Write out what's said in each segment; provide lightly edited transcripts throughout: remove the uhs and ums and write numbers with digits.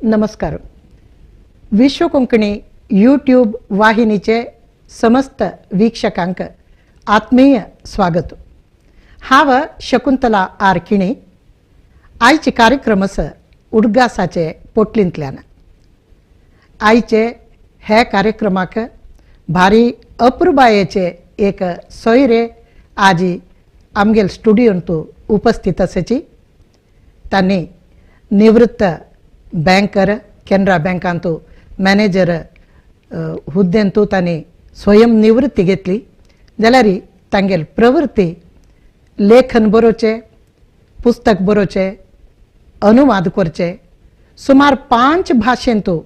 नमस्कार. विश्व कोंकणी यूट्यूब वाहिनीचे समस्त वीक्षकांक आत्मीय स्वागत. हांव शकुंतला आर किणी. आयचे कार्यक्रम आसा उडगासाचे पोटलींतल्यान. आयचे हे कार्यक्रमाक भारी अपुरबायेचे एक सोयरे आजी आमगेल स्टुडियोंत उपस्थित आसाची. तांणी निवृत्त बँकर, केनरा बँकांत मॅनेजर हुद्द्यांतू तांणी स्वयं निवृत्ती घेतली. जाल्यार तांगेल प्रवृत्ती लेखन बरोवचें, पुस्तक बरोवचें, अनुवाद करचे, सुमार 5 भाशेंतू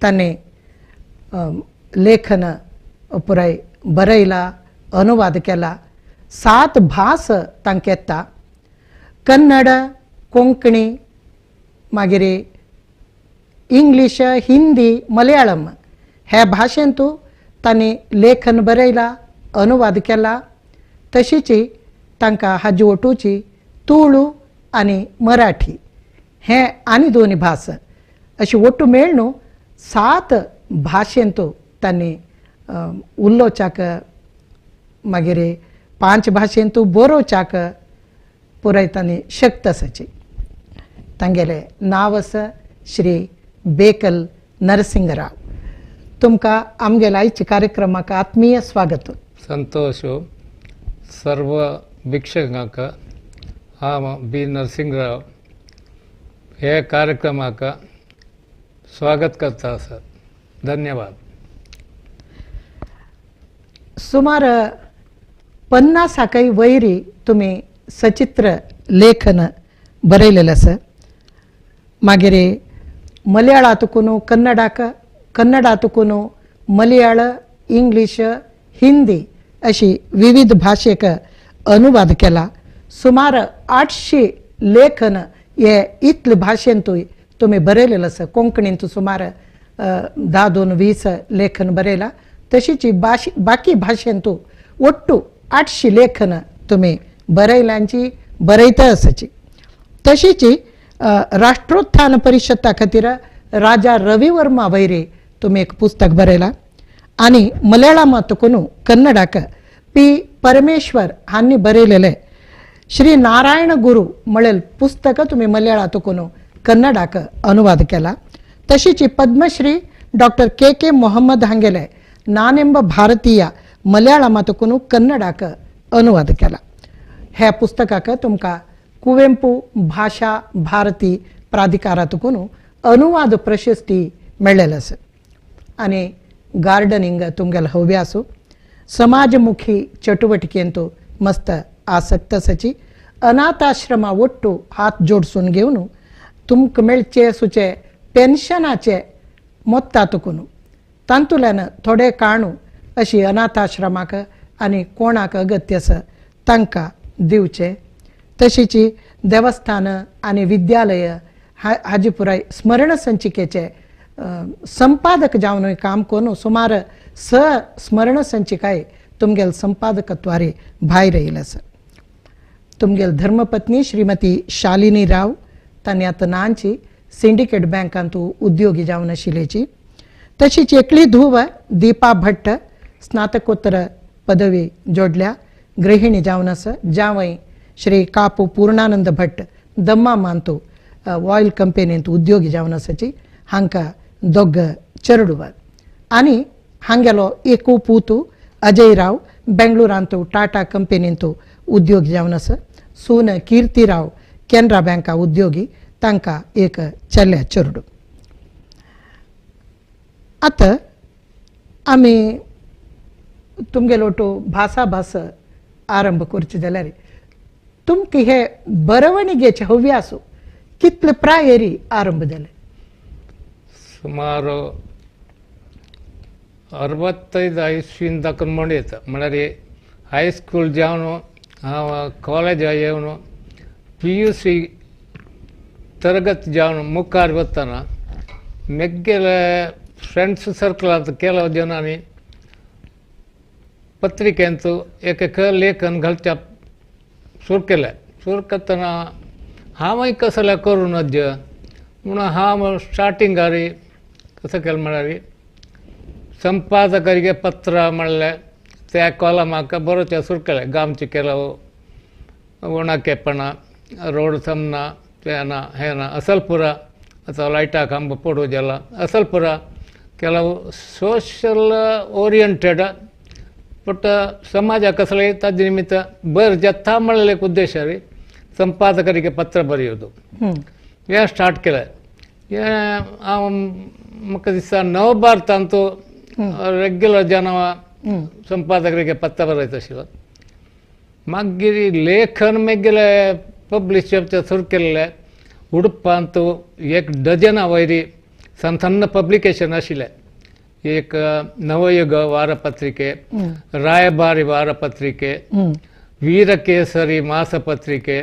तांणी लेखन पुराय बरयला, अनुवाद केला. 7 भास तांकां येता. कन्नड, कोंकणी, मागीर इंग्लीश, हिंदी, मलयाळम ह्या भाशेंतू तांणी लेखन बरयला, अनुवाद केला. तशीच तांकां हाजी ओटूची तुळू आनी मराठी हे आनी 2 भास अशी ओटू मेळ्ळू 7 भाशेंतू तांणी उलोवच्याक, मागीर 5 भाशेंतू बरोवच्याक पुराय तांणी शक्त आसाची. तांगेलें नांव आसा श्री बेकल नरसिंगराव. तुमकां आमगेल्या आयच्या कार्यक्रमाक आत्मीय स्वागत. संतोष. सर्व वीक्षकांक हांव बी नरसिंगराव हे कार्यक्रमाक स्वागत करता आसा. धन्यवाद. सुमार 50 वयरी तुमी सचित्र लेखन बरयलेलें आसा. मागीर मलयाळांतून कन्नडाक, कन्नडांतून मलयाळ, इंग्लीश, हिंदी अशी विविध भाशेक अनुवाद केला. सुमार 800 लेखन हे इतले भाशेंतूय तुमी बरयलेलें आसा. कोंकणींत सुमार 10, 2, 20 लेखन बरयला. तशीच बाकी भाशेंतू ಒಟ್ಟು 800 लेखन तुमी बरयल्यांची बरयता आसाची. तशीच राष्ट्रोत्थान परिषदा खातीर राजा रविवर्मा वैरे तुमी एक पुस्तक बरयला. आनी मलयाळमांतून कन्नडाक पी परमेश्वर हांणी बरयलेलें श्री नारायण गुरु म्हळेल पुस्तक तुमी मलयाळांतून कन्नडाक अनुवाद केला. तशीच Padmashri doctor K K Mohammed हांगेले नानेंब भारतीय मलयाळमांतून कन्नडाक अनुवाद केला. ह्या पुस्तकाक तुमकां कुवेंपू भाषा भारती प्राधिकारातून अनुवाद प्रशस्ती मेळ्ळेलें आसा. आनी गार्डनिंग तुमगेलो हव्यासू, समाजमुखी चटुवटिकेंतू मस्त आसक्त आसाची. अनाथाश्रमा ಒಟ್ಟು हात जोडसून घेवन तुमकां मेळचे सुचे पेन्शनाचे मोत्तातून तातूंतल्यान थोडे काणू अशी अनाथाश्रमाक आनी कोणाक अगत्य आसा तांकां दिवचे. तशीच देवस्थान आनी विद्यालय हाजी पुराय स्मरण संचिकेचे संपादक जावन काम करून सुमार 6 स्मरण संचिकाय तुमगेल संपादकत्वारे भायर येयले आसा. तुमगेल धर्मपत्नी श्रीमती शालिनी राव तांणी आतां नांची सिंडिकेट बँकांतू उद्योगी जावन आशिल्ल्याची. तशीच एकली धूव दीपा भट्ट स्नातकोत्तर पदवी जोडल्या, गृहिणी जावन आसा. जावय श्री कापू पूर्णानंद भट्ट दम्मा मांतू ऑयल कंपनींत उद्योगी जावन आसाची. हांकां दोग चेरडुवां. आनी हांगेलो एक पूतू अजय राव बेंगळुरांतू टाटा कंपनींतू उद्योगी जावन आसा. सून कीर्तिराव केनरा बँका उद्योगी, तांकां एक चल्या चेरडू. आतां आमी तुमगेलो तो भासाभास आरंभ करचे जाल्यार तुमकां हे बरवणिगेचे हव्यासू कितले प्रायरी आरंभ जाले? सुमार 65 इस्वीन दाखोवन म्हण येता. म्हळ्यार हायस्कूल जावन हांव कॉलेज येवन PUC तरगत जावन मुखार वतना मेगेले फ्रेंड्स सर्कलांत केलो जनांनी पत्रिकेंत एक एक लेखन घालच्या सुरू केलें. सुरू करतना हांवूय कसलें करूं नज म्हणून हांव स्टार्टिंगारी कसं केलें म्हळ्यार संपादकರಿಗೆ ಪತ್ರ म्हणलें त्या कॉलमाक बरोवचें सुरू केलें. गांवचे ಕೆಲವು ಒಣಕೆಪ್ಪಣ ರೋಡ್ ಸಮನ ತೇನ ಹೇನ ಅಸಲ್ಪುರ ಅಥವಾ ಲೈಟಾ ಕಂಬ ಪೊಡುವುದೆಲ್ಲ ಅಸಲ್ಪುರ ಕೆಲವು ಸೋಷಲ್ ಓರಿಯೆಂಟೆಡ್ ಬಟ್ ಸಮಾಜ कसले ताजे निमित्त बर जत्था म्हणलें एक उद्देश रे संपादकರಿಗೆ पत्र बರೆಯುವುದು हें स्टार्ट केलें. हें हांव म्हाका दिसता नवभारतांतू रेग्युलर जन संपादकರಿಗೆ पत्र बरयत आशिल्लो. मागीर लेखन मागीर पब्लिश जावचें सुरू केल्लें. उडुपांत एक डजना वयर सन्न सन्न पब्लिकेशन आशिल्लें. एक नवयुग ವಾರಪತ್ರಿಕೆ, ರಾಯಭಾರಿ ವಾರಪತ್ರಿಕೆ, ವೀರಕೇಸರಿ ಮಾಸಪತ್ರಿಕೆ,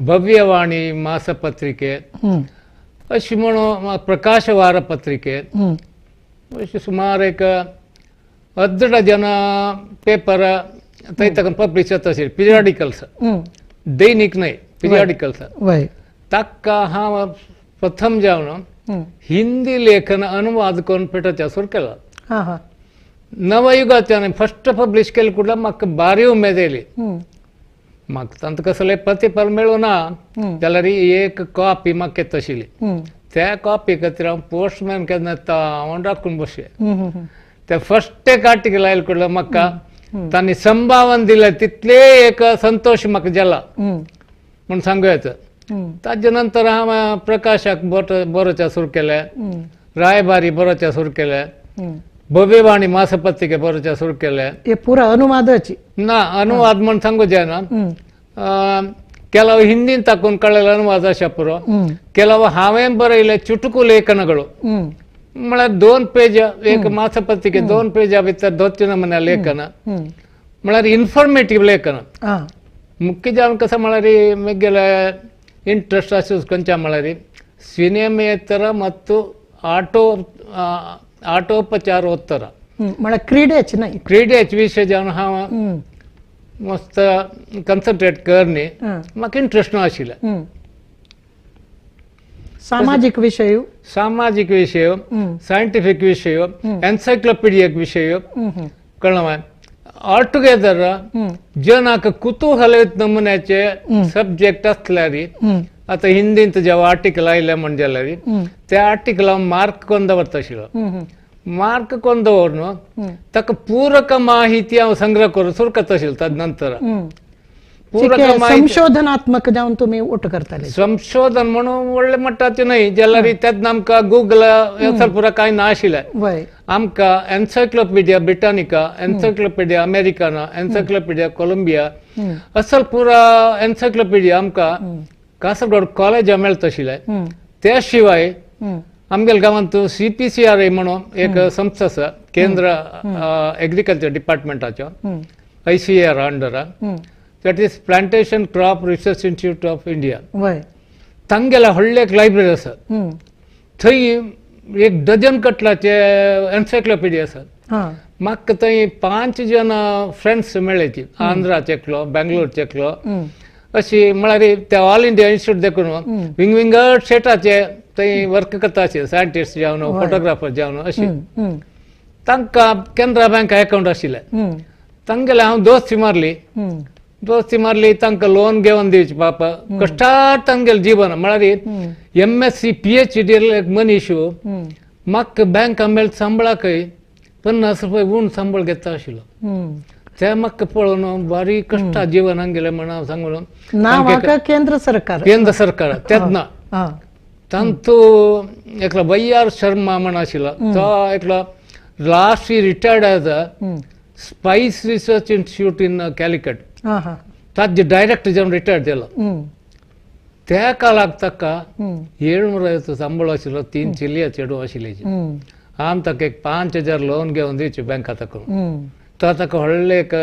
ಭವ್ಯವಾಣಿ ಮಾಸಪತ್ರಿಕೆ, अशी म्हणून प्रकाश ವಾರಪತ್ರಿಕೆ, अशी सुमार एक अर्द डजन पेपर थंय ताका पब्लिश जाता आशिल्ले. पिरियडिकल्स, दैनिक न्हय, पिरियडिकल्स. ताका हांव प्रथम जावन हिंदी लेखन अनुवाद करून पेटोवचें सुरू केला. नवयुगाच्यान फस्ट पब्लिश केलें कुडला म्हाका भारी उमेद येयली. म्हाका तांकां कसलें प्रतिफल मेळूं ना जाल्यार एक कॉपी म्हाका येता आशिल्ली. त्या कॉपी खातीर हांव पोस्टमॅन केन्ना येता हांव राखून बसलें. ते फस्ट एक आर्टिकल आयलें कुडला म्हाका तांणी संभावन दिलें तितले एक संतोश म्हाका जाला म्हूण सांगू येता. ताजे नंतर हांव प्रकाशाक बरोवचें सुरू केलें, रायबारी बरोवचें सुरू केलें, भव्यवाणी मासपत्रिके बरोवचें सुरू केलें. हे पुरा अनुवादाची ना अनुवाद म्हूण सांगू जायना. ಕೆಲವು ಹಿಂದಿನ ತಕೊಂಡು ಕಳೆದ ಅನುವಾದ ಆಶಾ पुरो, ಕೆಲವು हांवें बरयले चुटकू लेखनಗಳು म्हळ्यार 2 पेज एक मासपत्रिके 2 पेजा भितर दोन नमुने लेखन म्हळ्यार इन्फॉर्मेटीव लेखन. मुख्य जावन कसं म्हळ्यार मागीर ಇಂಟ್ರೆಸ್ಟ್ आसूं खंयच्या म्हळ्यार ಸಿನಿಮೇತರ ಮತ್ತು ಆಟೋಪಚಾರೋತ್ತರ म्हळ्यार क्रीडेच न्हय, क्रीडेच विशय जावन हांव मस्त कन्सन्ट्रेट कर न्ही, म्हाका इंट्रस्ट ना आशिल्लें. सामाजिक विशय, सामाजिक विशय, सायंटिफीक विशय, एन्सायक्लोपिडियक विशय कळ्ळें. ऑल टुगेदर जनाक कुतूहल नमुन्याचे सब्जेक्ट आसल्यार आतां हिंदींत जेव्हा आर्टिकल आयलें म्हण जाल्यार त्या आर्टिकल हांव मार्क करून दवरता आशिल्लो. मार्क करून दवरून ताका पूरक माहिती हांव संग्रह करून सुरू करता आशिल्लो. तद नंतर पूरक संशोधनात्मक जावन तुमी ओट करताले. संशोधन म्हणून व्हडलें मट्टाचें न्हय जाल्यार तेन्ना आमकां गुगल पुरा कांय ना आशिल्लें. आमकां Encyclopedia Britannica, Encyclopedia Americana, Encyclopedia Columbia असल पुरा एन्सायक्लोपिडिया आमकां कासरगोड कॉलेजा मेळता आशिल्लें. त्या शिवाय आमगेल्या गांवांत CPCRI म्हणून एक संस्था आसा, केंद्र agriculture डिपार्टमेंटाच्यो, ICAR under, that is plantation crop research institute of India. तांगेल्या व्हडलें एक लायब्ररी आसा, थंय एक डजन कटलाचे एन्सायक्लोपिडिया आसा. म्हाका थंय 5 जण फ्रेंड्स मेळ्ळे, आंध्राचे एकलो, बेंगलोरचे एकलो, अशी म्हळ्यार त्या ऑल इंडिया इन्स्टिट्यूट देखून विंग विंगड स्टेटाचे थंय वर्क करता आशिल्ले, सायंटिस्ट जावन, फोटोग्राफर जावन अशी. तांकां केनरा बँक अकावंट आशिल्लें. तांगेले हांव दोस्ती मारली, दोस्ती मारली तांकां लोन घेवन दिवची बापा कश्टार तांगेलें जीवन म्हळ्यार MSc PhD एक मनीस म्हाका बँका मेळटा सांबळाकय 50 रुपया उण सांबळ घेता आशिल्लो. ते म्हाका पळोवन बारी कश्टा जीवन हांगेलें म्हण हांव सांगून ना केंद्र सरकार, केंद्र सरकार तेन्ना तांतू एकलो YR Sharma म्हण आशिल्लो, तो एकलो last he retired as a spice research institute in Calicut, ताजे डायरेक्टर जावन रिटायर्ड जालो. त्या काळाक ताका 750 संबळ आशिल्लो, 3 चलया चेडूं आशिल्ली. आम ताका एक 5000 लोन घेवन दिवचे बँका ताका, तो ताका व्हडलें एक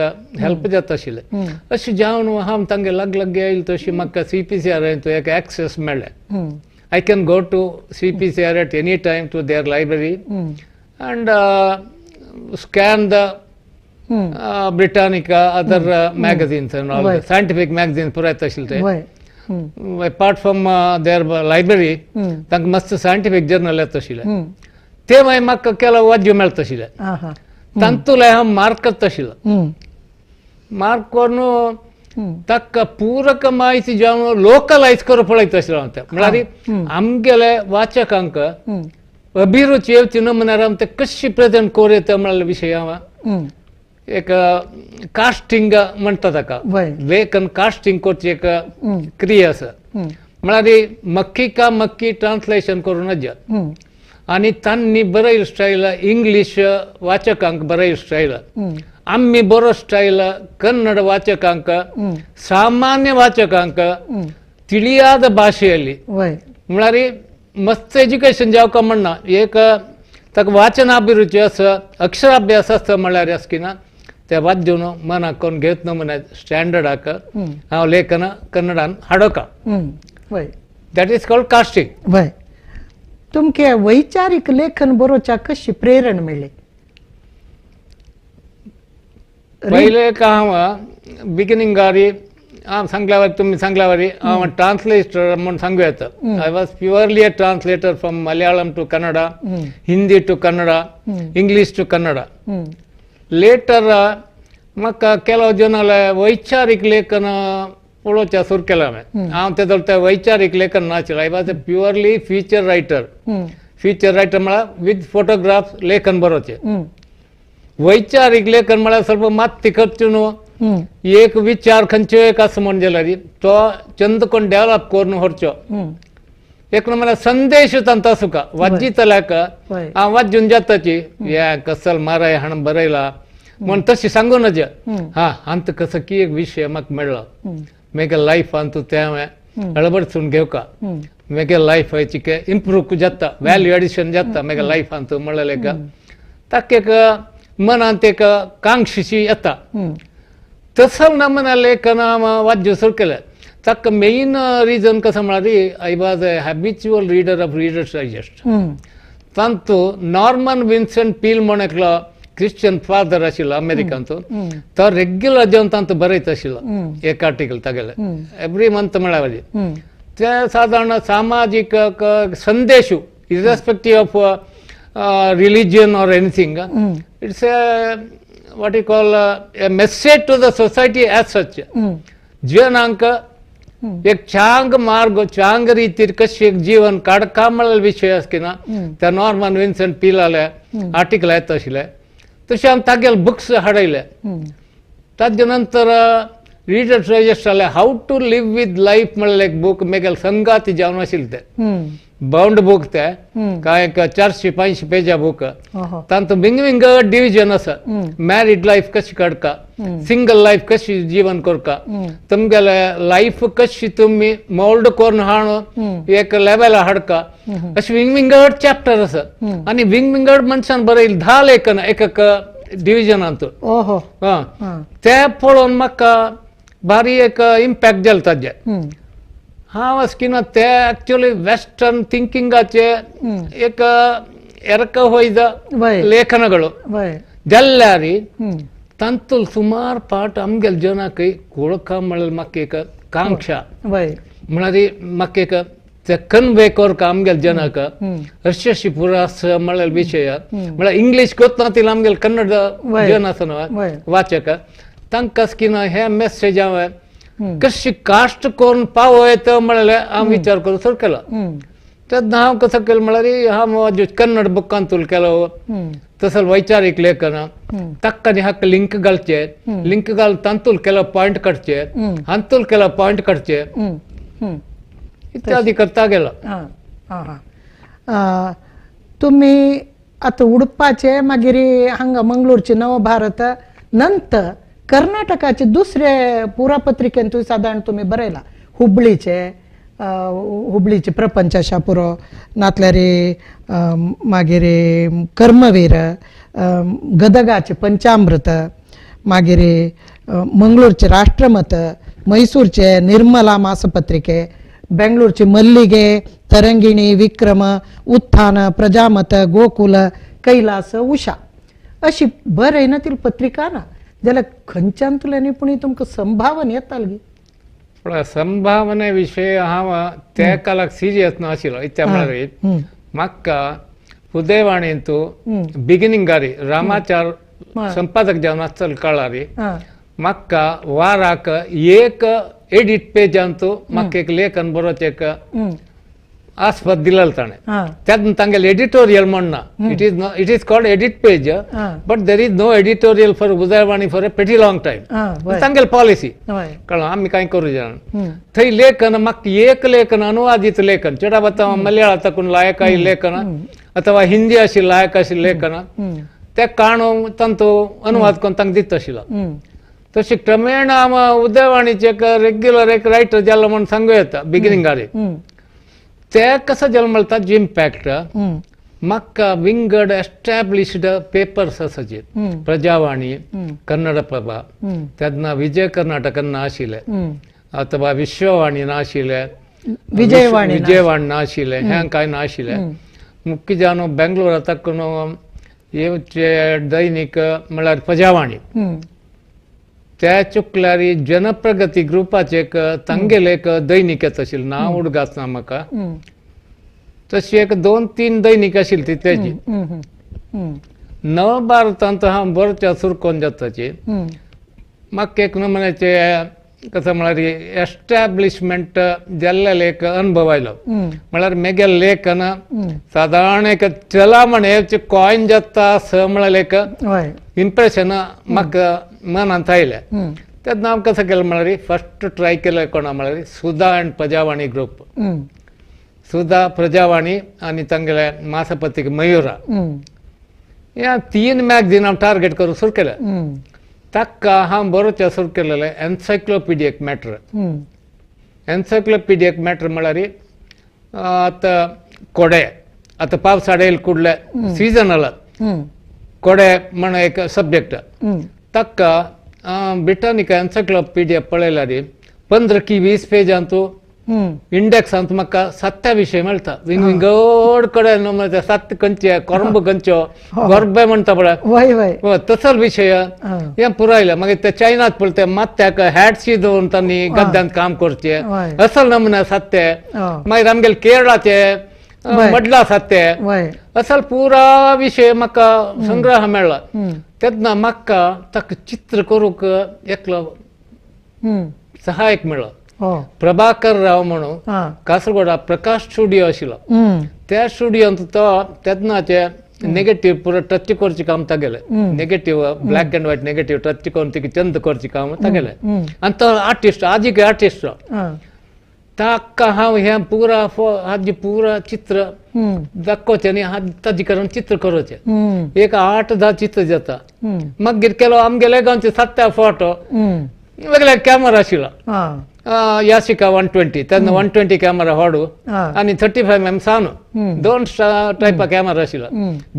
हेल्प जाता आशिल्लें. अशें जावन हांव तांगे लग लग येयलें तशी म्हाका CPCRI एक एक्सेस मेळ्ळें. I can go to CPCR at any time to their library and scan the Britannica, other magazines and all, scientific magazines पुरायता आशिल्ले ते. Apart from their library तांकां मस्त सायंटिफीक जर्नल येता आशिल्लें. ते मागीर म्हाका ಕೆಲವು वाद्य मेळता आशिल्लें. तातूंतलें हांव मार्क करता आशिल्लो. मार्क करून ताका पूरक माहिती जावन लोकलायज करून पळयता आशिल्लो हांव. तें म्हळ्यार आमगेले वाचकांक अभिरुची येवची न्हू म्हळ्यार हांव ते कशी प्रेजेंट करूं येता म्हळ्यार विशय हांव एक कास्टिंग म्हणटा ताका, लेखन कास्टिंग करची एक क्रिया आसा. म्हळ्यार मक्की का मक्की ट्रान्सलेशन करूं नज आनी तांणी बरयल स्टायल इंग्लीश वाचकांक बरयल स्टायल, आमी बरो स्टायल कन्नड वाचकांक, सामान्य वाचकांक ತಿಳಿಯಾದ ಭಾಷೆಯಲ್ಲಿ, म्हळ्यार मस्त एज्युकेशन जावका म्हणना, एक ताका वाचनाभिरुची आसा, अक्षराभ्यास आसा म्हळ्यार आसकिना ते वाद्यून मनाक करून घेत न्हू म्हण स्टँडर्डाक हांव लेखन कन्नडान हाडोका. That is called casting. वय, तुमके वैचारीक लेखन बरोवच्या कशी प्रेरण मेळ्ळी? पयले का हांव बिगिनिंगारी हांव सांगल्यावर तुमी सांगल्यावरी हांव ट्रान्सलेटर म्हूण सांगू येता. I was purely a translator from Malayalam to Kannada, Hindi to Kannada, English to Kannada. Later म्हाका ಕೆಲವು ಜನಾಲೆ वैचारीक लेखन पळोवचें सुरू केलें हांवें. हांव तेदोळ तें वैचारीक लेखन नाशिल्लें. I was a purely feature writer. Feature writer म्हळ्यार विथ फोटोग्राफ लेखन बरोवचें. वैचारीक लेखन म्हळ्यार ಸ್ವಲ್ಪ मात्ती खर्च न्हू, एक विचार खंयचो एक आसा म्हण जाल्यार तो चंद कोण डेवलप करून व्हरचो. एक म्हळ्यार संदेश तांकां आसूका वाज्जितल्याक हांव वाज्जून जाताची हे कसल माराय हाण बरयला म्हण तशें सांगू नज. हा अंत कसो की एक विशय म्हाका मेळ्ळो, म्हगे लायफान तूं तें हांवें अळवडसून घेवका, म्हगे लायफ चिके इम्प्रूव जाता, व्हॅल्यू एडिशन जाता म्हगे लायफान तूं म्हणलें एक ताका एक मनांत एक कांक्षीशी येता. तसं नमूना लेखन वाद्य सुरू केलें. ताका मेन रिजन कसं म्हळ्यार I was a habitual reader of Reader's Digest. तातूंत नॉर्मन विन्सेंट पील म्हण एकलो क्रिश्चन फादर आशिल्लो अमेरिकांतून, तो रेग्युलर जेवन तांतूं बरयत आशिल्लो एक आर्टिकल तागेलें एवरी मंथ म्हळ्यार. ते सादारण सामाजीक संदेश irrespective of religion or anything, it's a what you call a message to the society as such. जीवनांक एक चांग मार्ग, चांग रीतीर कशी एक जीवन काडका म्हळ्यार विशय आसकिना त्या नॉर्मन विन्सेंट पीलाले आर्टिकल येता आशिल्ले. तशें हांव तागेले बुक्स हाडयले. ताजे नंतर readers डायजेस्टाले how to live with life म्हळ्यार एक बूक मेगेले संगाती जावन आशिल्लें तें बाउंड बूक, ते काय एक 400-500 पेजा बूक. तांतूं विंग विंग डिविजन आसा, मॅरीड लायफ कशी काडका, सिंगल लायफ कशी जीवन करका, तुमगेले लायफ कशी तुमी मोल्ड करून हाडून एक लेवल हाडका, अशें विंग विंगड चॅप्टर आसा. आनी विंग विंगड मनशान बरयले 10 लेखन एक एक डिविजनांत. ते पळोवन म्हाका भारी एक इम्पॅक्ट जालो ताजें. हांव अशें ते एक्चुअली वेस्टर्न थिंकिंगाचे एक ಎರಕ ಹೊಯ್ದ ಲೇಖನಗಳು ಜಲ್ಲಾರಿ ತಂತುಲ್ ಸುಮಾರು ಪಾಠ ಅಮ್ಗೆಲ್ ಜನಕ್ಕೆ ಕೊಳಕ ಮಳಲ್ ಮಕ್ಕೇಕ ಕಾಂಕ್ಷ म्हळ्यार ಮಕ್ಕೇಕ ಕನ್ಬೇಕು ಆಮ್ಗೆಲ್ ಜನಕ ಅರ್ಶಿ ಪುರಾಸ ಮಳಲ್ ವಿಷಯ म्हळ्यार ಇಂಗ್ಲೀಷ್ ಗೊತ್ತಾತಿಲ್ಲ ಆಮ್ಗೆಲ್ ಕನ್ನಡ ಜನ ಆಸನ ವಾಚಕ तांकां हे मेसेज हांवें कशी कास्ट करून पावो येता म्हळ्यार हांव विचार करून सुरू केलो. तेन्ना हांव कसो केलें म्हळ्यार हांव कन्नड बुकान तुल केलो तसो वैचारीक लेखन ताका आनी हाका लिंक घालचे, लिंक घालून तांतूल केलो पॉयंट काडचे, हातूंत केलो पॉयंट काडचे इत्यादी करता गेलो. तुमी आतां उडपाचे मागीर हांगा मंगळूरचे नवभारत नंतर कर्नाटकाचे दुसरे पुरापत्रिकेंतूय सादारण तुमी बरयला, हुबळीचे हुबळीचे प्रपंच आशा पुरो नातल्यार मागीर कर्मवीर, गदगाचे पंचामृत, मागीर मंगळूरचे राष्ट्रमत, मैसूरचे निर्मला मासपत्रिके, बेंगळूरचे मल्लिगे, तरंगिणी, विक्रम, उत्थान, प्रजामत, गोकुल, कैलास, उषा अशी बरयना ती पत्रिका ना जाल्यार खंयच्यान तुल्यांनी पूण तुमकां संभावन येताली? पूण संभावने विशय हांव त्या काळाक सिरियस नाशिल्लो. इत्या म्हळ्यार म्हाका उदयवाणींतू बिगिनिंगारी रामाचार संपादक जावन आसतलो काळारी म्हाका वाराक एक एडिट पेजांतू म्हाका एक लेखन बरोवचें एक आस्पद दिलेलो ताणें. तेन्ना तांगेलें एडिटोरियल म्हणना, it is called edit page, but there is no editorial for Udayavani for a pretty long time. तांगेली पॉलिसी कळ्ळें, आमी कांय करूं जाणा. थंय लेखन म्हाका एक लेखन अनुवादीत लेखन चडावत मलयाळ तकून लायक आयिल्लें लेखन अथवा हिंदी आशिल्लें लायक आशिल्लें लेखन तें काणू तांचो अनुवाद करून तांकां दिता आशिल्लो. तशें क्रमेण हांव उदयवाणीचें एक रेग्युलर एक रायटर जालो म्हूण सांगूं येता बिगिनिंगारी. ते कसो जल्मता ताजो इम्पॅक्ट म्हाका विंगड एस्टॅब्लिश्ड पेपर्स आसाचे, प्रजावाणी, कन्नड प्रभा, तेन्ना विजय कर्नाटक नाशिल्लें अथवा विश्ववाणी नाशिल्लें, विजयवाणी नाशिल्लें, हें कांय नाशिल्लें. मुख्य जावन बेंगलोरा तकून येवचे दैनिक म्हळ्यार प्रजावाणी, त्या चुकल्यार जनप्रगती ग्रुपाचे एक तांगेलें एक दैनिक येता आशिल्लें, नांव उडगास ना म्हाका, तशी एक 2-3 दैनिक आशिल्ली ती तेजी. नवभारतांत हांव बरोवच्या सुरू करून जाताची म्हाका एक नमुन्याचे कसं म्हळ्यार एस्टॅब्लिशमेंट जाल्लेलो एक अनुभव आयलो. म्हळ्यार मेगेलें लेखन सादारण एक चलामण कॉयन जाता स म्हळ्यार एक इम्प्रेशन म्हाका मनांत आयलें. तेन्ना हांव कसं केलें म्हळ्यार फर्स्ट ट्राय केलें कोणा म्हळ्यार सुधा अँड प्रजावाणी ग्रुप, सुधा प्रजावाणी आनी तांगेले मासपत्रिका मयुरा, ह्या 3 मॅगझीन हांव टार्गेट करूंक सुरू केलें. ताका हांव बरोवचें सुरू केलेलें एन्सायक्लोपिडियक मॅटर. एन्सायक्लोपिडियक मॅटर म्हळ्यार आतां कोडे, आतां पावसाळे येयले कुडले सिजनल कोडे म्हण एक सब्जेक्ट, ताका ब्रिटानिका एन्सायक्लोपिडिया पळयल्यार 15 की 20 पेजांतू इंडेक्सांत म्हाका सत्या विशय मेळटा. विंग विंगड कडेन सत्य खंयचे, कोरंब खंयचो, गोरबे म्हणटा पळय तसल विशय हें पुरायलें. मागीर ते चायनात पळय ते माथ्याक हॅट्सी दवरून तांणी गद्द्यांत काम करचें असल नमुने सत्य. मागीर आमगेले केरळाचे मडला सत्य, असल पुरा विशय म्हाका संग्रह मेळ्ळा. तेन्ना म्हाका ताका चित्र करूंक एकलो सहायक मेळ्ळो, प्रभाकर राव म्हणून, कासरगोडा प्रकाश स्टुडियो आशिल्लो. त्या स्टुडियोंत तो तेन्नाचे नेगेटीव पुरो टच करचें काम तागेलें, negative black and white negative touch करून तिका चंद करचें काम तागेलें. आनी तो आर्टिस्ट, आजीक आर्टिस्ट, ताका हांव हें पुरा हाजी पुरा चित्र दाखोवचें आनी ताजे करून चित्र करोवचें. एक 8-10 चित्र जाता. मागीर केलो आमगेले गांवचे 7 फोटो वेगळे कॅमेरा आशिल्लो, याशिका 120, तेन्ना 120 कॅमेरा हाडू आनी 35 mm सानु, 2 टायपा कॅमेरा आशिल्लो.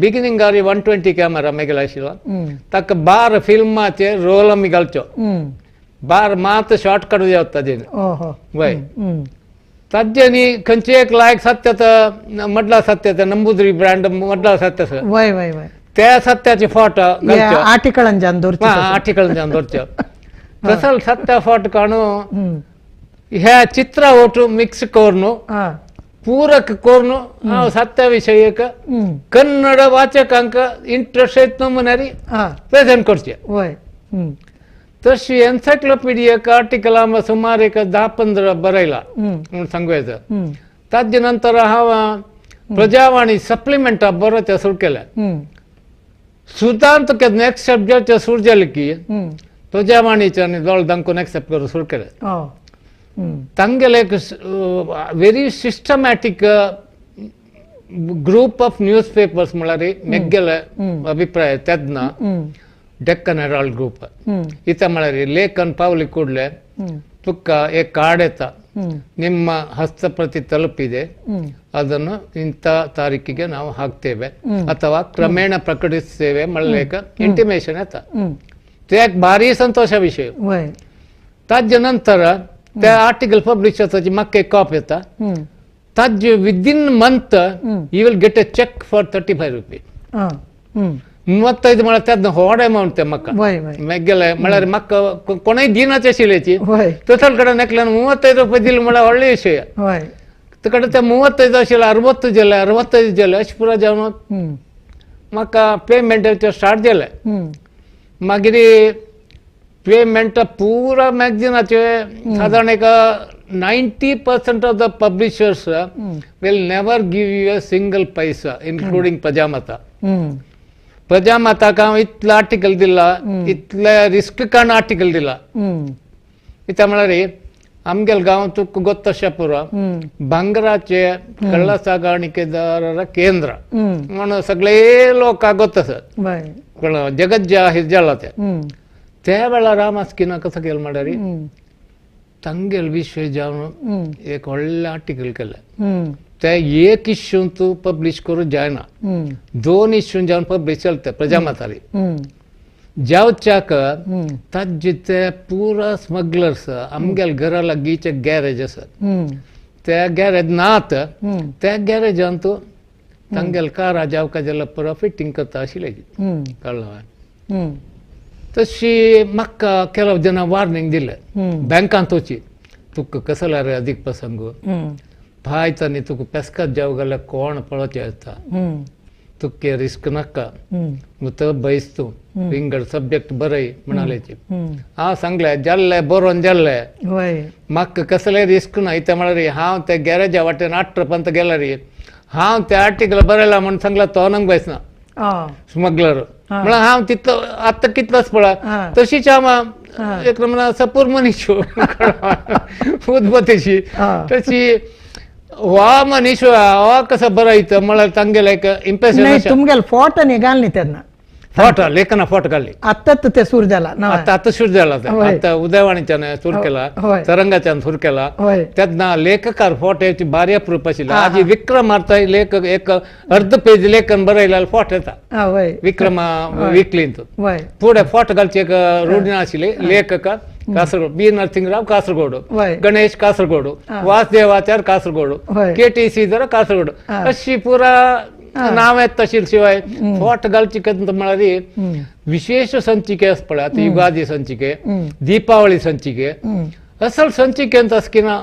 बिगिनिंगार 120 कॅमेरा मेगेलो आशिल्लो. ताका 12 फिल्माचे रोल आमी घालचो, 12 मात शॉर्ट काडूं जाता ताजेन. वय ताजे न्ही खंयचे एक लायक सत्य मडला सत्य, नंबुद्री ब्रँड मडला सत्य, त्या सत्याचे फोटो घालचो, आर्टिकलांच्यान दवरचो, आर्टिकलांच्यान दवरचो. तसल सत्या फोटो काडून ह्या चित्र ओटू मिक्स करून पूरक करून हांव सत्या विशय एक कन्नड वाचकांक इंट्रस्ट येत नमुन्यारी प्रेजेंट करचें. तशी एन्सायक्लोपिडिया आर्टिकल हांव सुमार एक 10-15 बरयला म्हूण सांगूं येता. ताजे नंतर हांव प्रजावाणी सप्लिमेंटा बरोवचें सुरू केलें. सुदांत नेक्स्ट सब्जेक्ट सुरू जालें की प्रजावाणीचें आनी दोळ दांकून एक्सेप्ट करूंक सुरू केलें. तांगेले एक very systematic group of news papers म्हळ्यार मेगेले अभिप्राय तेन्ना डेक्कन हेराल्ड ग्रूप. इत्या म्हळ्यार लेखन पावली ಕೂಡಲೇ ತುಕ್ಕ एक ಕಾರ್ಡ್ येता, ನಿಮ್ಮ ಹಸ್ತಪ್ರತಿ ತಲುಪಿದೆ, ಅದನ್ನು ಇಂಥ ತಾರೀಕಿಗೆ ನಾವು ಹಾಕ್ತೇವೆ ಅಥವಾ ಕ್ರಮೇಣ ಪ್ರಕಟಿಸ್ತೇವೆ म्हणलें ಇಂಟಿಮೇಷನ್ येता. ते एक भारी संतोषा विशय. ताजे नंतर ते आर्टिकल पब्लिश जाता, म्हाका एक कॉपी येता. ताजे within month you will get a cheque for 35 rupees. 35 म्हळ्यार तेन्ना व्हड अमावंट ते म्हाका मेगेले म्हळ्यार म्हाका कोणूय दिनाच आशिल्ल्याची तसल कडेन एकल्यान 35 रुपये दिले म्हळ्यार व्हडले विशय. तुकडे ते 35 आशिल्ले 60 जाले 65 जाले अशें पुरो जावन म्हाका पेमेंट स्टार्ट जालें. मागीर पेमेंट पुरा मॅगझिनाचे सादारण एक 90% of the publishers will never give you a single paisa, including Prajamata. प्रजामताक हांव इतलो आर्टिकल दिला, इतले रिस्क काण आर्टिकल दिला. कित्याक म्हळ्यार आमगेले गांव तुका गोत्त अशें पुरो भांगराचे कळ्ळा सागाणिकेदार केंद्र म्हणून सगळे लोकांक गोत्त आसात, जगत जाहीर जाला ते. त्या वेळार रामास्किना कसो केलें म्हळ्यार तांगेल विशय जावन एक व्हडलें आर्टिकल केलें. ते एक इश्यू तूं पब्लीश करूंक जायना, 2 इश्यू जावन पब्लीश चलता प्रजामतारी जावच्याक. ताजे ते पुरा स्मगलर्स आमगेले घरा लागींचे गॅरेज आसा, त्या गॅरेज नात, त्या गॅरेजान तूं तांगेले कारा जावका जाल्यार पुरो फिटींग करता आशिल्लें, कळ्ळें. तशी म्हाका केला जेन्ना वॉर्निंग दिलें बँकांत वची, तुका कसलो रे अदीक प्रसंग भायच आनी तुका पेस्कात जावं जाल्यार कोण पळोवचें आसता, तुका रिस्क नाका, तो बैस तूं विंगड सब्जेक्ट बरय म्हणाल्याची. हांव सांगलें जाल्लें बरोवन जाल्लें, म्हाका कसलें रिस्क ना. इतलें म्हळ्यार हांव त्या गॅरेजा वाटेन आठ पंत गेल्यार हांव ते आर्टिकल बरयला म्हूण सांगला तो नंग बैसना स्मगलर म्हळ्यार हांव तितलो आतां कितलोच पळय तशीच हांव एक म्हणल्यार सपूर मनीस उदबतेशी तशी वा मनीस वा कसो बरयता म्हळ्यार तांगेलें एक इम्प्रेशन. तुमगेले फोट आनी घालनी तेन्ना फोट लेखना फोट घाली आतां ते सूर जाला, आतां आतां सुरू जाला, आतां उदयवाणीच्यान सुरू केला, तरंगाच्यान सुरू केला. तेन्ना लेखकार फोट येवची बारी अप्रूप आशिल्ले. आजी विक्रम मारता लेखक एक अर्द पेज लेखन बरयल्यार फोट येता विक्रम विकलींत. फुडें फोट घालची एक रूढी आशिल्ली. लेखक Kasaragod, B Narasimha Rao Kasaragod, Ganesh Kasaragod, Vasudevachar Kasaragod, K T Sridhar Kasaragod, अशी पुरा नांव येता तशी. शिवाय फोट घालची म्हळ्यार विशेष संचिके आसा पळय, आतां युगादी संचिके, दीपावळी संचिके, असल संचिकेंत आसकिना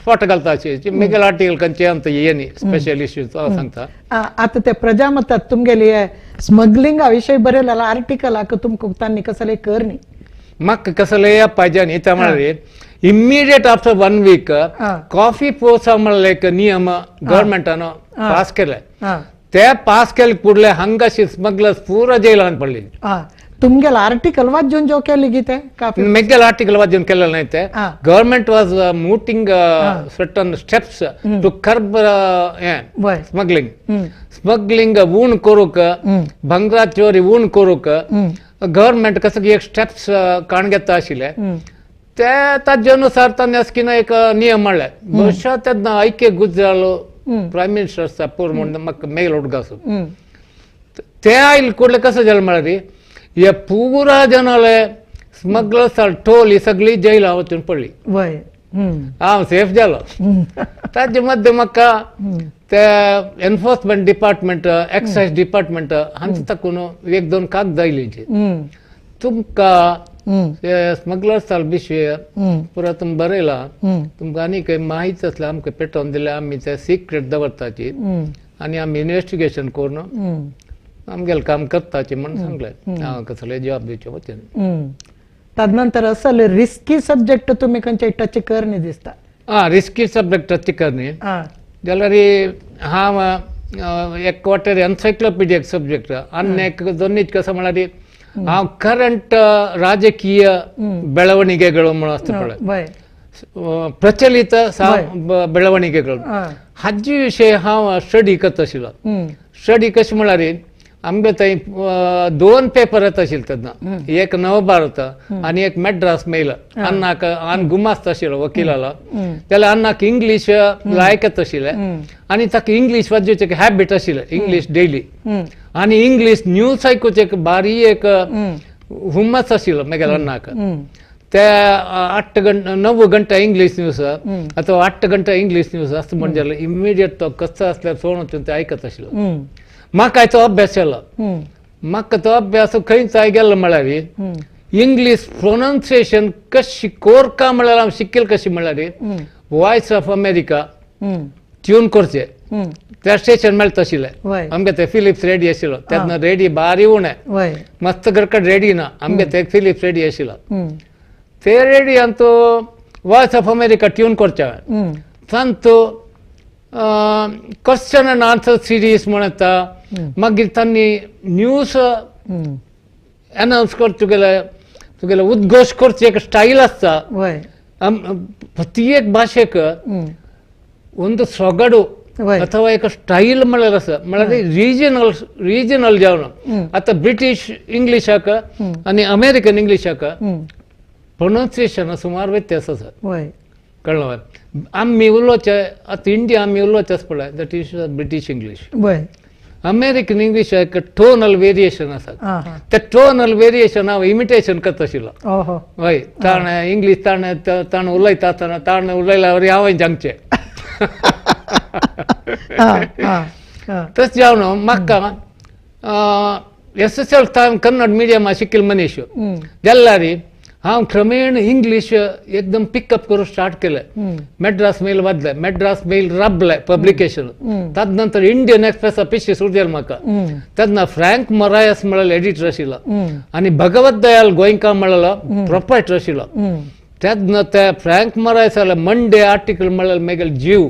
फोट घालता अशी मेगेल आर्टिकल खंयचे आमकां येनी स्पेशल इश्यू सांगता. आतां ते प्रजामतात तुमगेली स्मगलिंगा विशय बरयलेलो आर्टिकलाक तुमकां तांणी कसले कर न्ही म्हाका कसले पाहिजे न्ही. त्या म्हळ्यार इमिडिएट आफ्टर 1 वीक कॉफी पोसा म्हणल्यार एक नियम गव्हर्मेंटान पास केले. ते पास केले पुडले हांगाशी स्मगलर्स पुरा जेलान पडली. तुमगेले आर्टिकल वाचून जो केले की ते मेगेल आर्टिकल वाचून केलें न्हय ते. Government was mooting certain steps to curb smuggling. Smuggling ऊण करूंक, भांगरा चोरी ऊण करूंक गव्हर्मेंट कसं एक स्टेप्स काण घेता आशिल्ले. ते ताजे अनुसार तांणी असकिना एक नियम म्हणले. बहुशा तेन्ना ऐके गुजरालो प्रायम मिनिस्टर आसा पूर म्हूण म्हाका मेल उडगासो ते आयल कुडले कसं जालें म्हळ्यार हे पुरा जनाले स्मगलर्स टोल ही सगळी जैला वचून पडली. हांव सेफ जालो. ताजे मध्य म्हाका ते एनफोर्समेंट डिपार्टमेंट, एक्सायज डिपार्टमेंट हांचे ताकून 1-2 कागद आयली. तुमकां स्मगलर्स विशय पुरा तुमी बरयला, तुमकां आनी खंय माहिती आसल्यार आमकां पेटोवन दिल्यार आमी ते सिक्रेट दवरताची आनी आमी इन्वेस्टिगेशन करून आमगेलें काम करताची म्हूण सांगलें. हांव कसले जबाब दिवचें वचून. तदनंतर असल रिस्की सब्जेक्ट तुमी खंयचे टच कर न्ही दिसता. आं, रिस्की सब्जेक्ट टच कर न्ही जाल्यार हांव एक वाटेर एन्सायक्लोपिडिया सब्जेक्ट आनी एक दोनीच कसो म्हळ्यार हांव करंट राजकीय ಬೆಳವಣಿಗೆಗಳು म्हणून आसता पळय, प्रचलित ಬೆಳವಣಿಗೆಗಳು हाजे विशय हांव स्टडी करता आशिल्लो. स्टडी कशें म्हळ्यार आमगे थंय 2 पेपर येता आशिल्ले तेन्ना, एक नवभारत आनी एक मॅड्रास मेल. अन्नाक आनी गुमास्त आशिल्लो वकिलालो, जाल्यार अन्नाक इंग्लीश लायक येता आशिल्लें आनी ताका इंग्लीश वाचूचें एक हॅबिट आशिल्लें, इंग्लीश डेली आनी इंग्लीश न्यूज आयकुचें एक बारी एक हुमस आशिल्लो मेगेल्या अन्नाक. ते 8 घंटे 9 घंटे इंग्लीश न्यूज अथवा 8 घंटे इंग्लीश न्यूज असं म्हणजे इमिडिएट तो कसो आसल्यार सोडून ते आयकत आशिल्लो. म्हाका तो अभ्यास जालो. म्हाका तो अभ्यास खंयच गेलो म्हळ्यार इंग्लीश प्रोनाउन्सिएशन कशी कोरका म्हळ्यार हांव शिकेल कशी म्हळ्यार वॉयस ऑफ अमेरिका ट्यून करचे त्या स्टेशन मेळता आशिल्लें. आमगे ते फिलिप्स रेडी आशिल्लो तेन्ना रेडी बारी उणें मस्त घरकड रेडी ना आमगे ते फिलिप्स रेडी आशिल्लो ते रेडियान तो वॉयस ऑफ अमेरिका ट्यून करचे हांवें तांतू क्वेश्चन अँड आन्सर सिरीज म्हण येता मागीर तांणी न्यूज अनाउन्स कर तुगेले तुगेले उद्घोश करची एक स्टायल आसता प्रत्येक भाशेक ಒಂದು ಸೊಗಡು ಅಥವಾ एक ಸ್ಟೈಲ್ म्हळ्यार आसा म्हळ्यार रिजनल रिजनल जावन आतां ब्रिटीश इंग्लिशाक आनी अमेरिकन इंग्लिशाक प्रोनाउन्सिएशन सुमार व्यत्यास आसा कळ्ळें. आमी उलोवचे आतां इंडिया आमी उलोवचें आसा पळय that is British English. American English एक टोनल वेरिएशन आसा ते टोनल वेरिएशन हांव इमिटेशन करता आशिल्लो. हय ताणें इंग्लीश ताणें ताणें उलयता आसतना ताणें उलयल्यार हांवें सांगचें तशें जावन म्हाका SSL time Kannada medium शिकिल्लो मनीस जाल्यार हांव क्रमेण इंग्लीश एकदम पिकअप करून स्टार्ट केलें. मॅड्रास मेल वाचलें, मॅड्रास मेल राबलें पब्लिकेशन, ताजे नंतर इंडियन एक्सप्रेस पिशी सुरू जालें म्हाका. तेन्ना फ्रँक मोरायस म्हळ्यार एडिटर आशिल्लो आनी भगवत दयाल गोयंका म्हळ्यार प्रोप्रायटर आशिल्लो. तेन्ना ते फ्रँक मोरायसाले मंडे आर्टिकल म्हळ्यार मेगेल जीव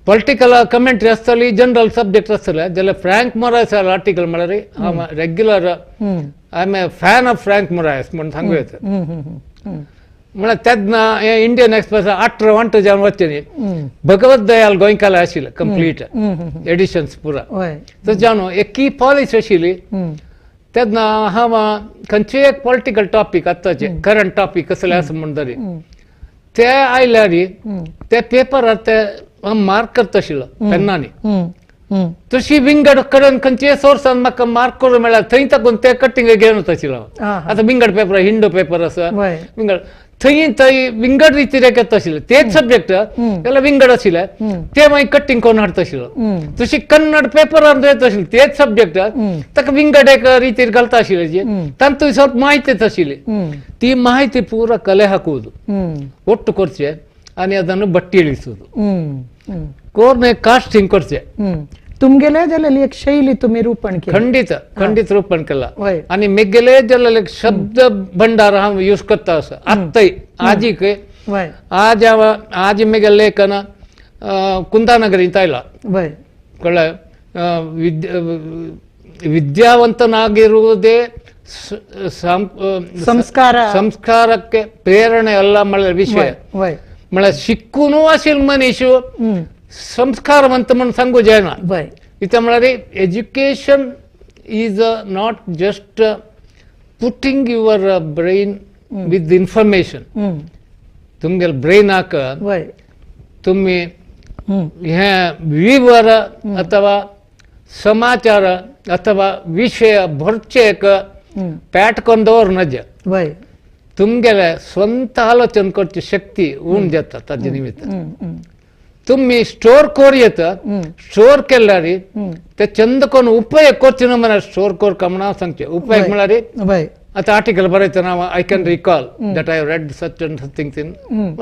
पॉलिटिकल कमेंट्री आसताली, जनरल सब्जेक्ट आसताले. जाल्यार फ्रँक मोरायसाले आर्टिकल म्हळ्यार हांव regular I am a fan of Frank Moraes म्हूण सांगू येता. म्हळ्यार तेन्ना हें इंडियन एक्सप्रेस 18 वांटो जावन वचचें न्ही, भगवत दयाल गोंयकाले आशिल्लें कंप्लीट एडिशन्स पुरा. तशें जावन एक की पॉलिसी आशिल्ली. तेन्ना हांव खंयचेय एक पॉलिटिकल टॉपीक आतांचे करंट टॉपीक कसले आसा म्हूण तरी ते आयल्यार ते पेपरार ते हांव मार्क करता आशिल्लो पेन्नांनी. तशी विंगड कडेन खंयच्याय सोर्सान म्हाका मार्क करूं मेळ्ळ्यार थंय ताकून ते कटिंग घेवन वता आशिल्लो हांव. आतां विंगड पेपर हिंदू पेपर आसा विंगड थंय थंय विंगड रितीर येता आशिल्ले तेच सब्जेक्ट जाल्यार विंगड आशिल्ले ते मागीर कटिंग करून हाडटा आशिल्लो. तशी कन्नड पेपरार येता आशिल्ले तेच सब्जेक्ट ताका विंगड एक रितीर घालता आशिल्ले तांतूय ಸ್ವಲ್ಪ माहिती येता आशिल्ली. ती माहिती पूरा ಕಲೆ ಹಾಕುವುದು, ಒಟ್ಟು ಕೊರ್ಚೆ आनी ಅದನ್ನು ಬಟ್ಟಿ ಇಳಿಸುವುದು, ಕೋರ್ನೆ ಕಾಸ್ಟಿಂಗ್ ಕೊರ್ಚೆ. तुमगेले जाल्यार एक शैली तुमी रूपण केली. खंडीत खंडीत रूपण केला आनी मेगेले जाल्यार शब्द भंडार हांव यूज करता आसा आत्तय आजीक आज हांव आज मेगेले लेखन कुंदानगरींत आयला कळ्ळें. ವಿದ್ಯಾವಂತನಾಗಿರುವುದೇ ಸಂಸ್ಕಾರ ಸಂಸ್ಕಾರಕ್ಕೆ ಪ್ರೇರಣೆ ಅಲ್ಲ म्हळ्यार ವಿಷಯ. म्हळ्यार शिकून आशिल्लो मनीस संस्कारवंत म्हूण सांगू जायना. इथे म्हळ्यार education is not just putting your brain with information. तुमगेले ब्रेनाक तुमी हें विवर ಅಥವಾ ಸಮಾಚಾರ ಅಥವಾ ವಿಷಯ ಭರ್ಚೆ एक प्याट करून दवर नज तुमगेले ಸ್ವಂತ ಆಲೋಚನೆ करची शक्ती उण जाता. ताजे निमित्त तुमी स्टोर कोर येता, स्टोर केल्यार ते चंद करून उपयोग करचे ना म्हळ्यार स्टोर कोर का म्हणून सांगचे उपयोग म्हळ्यार आतां आर्टिकल बरयतना I can recall that I read such and things in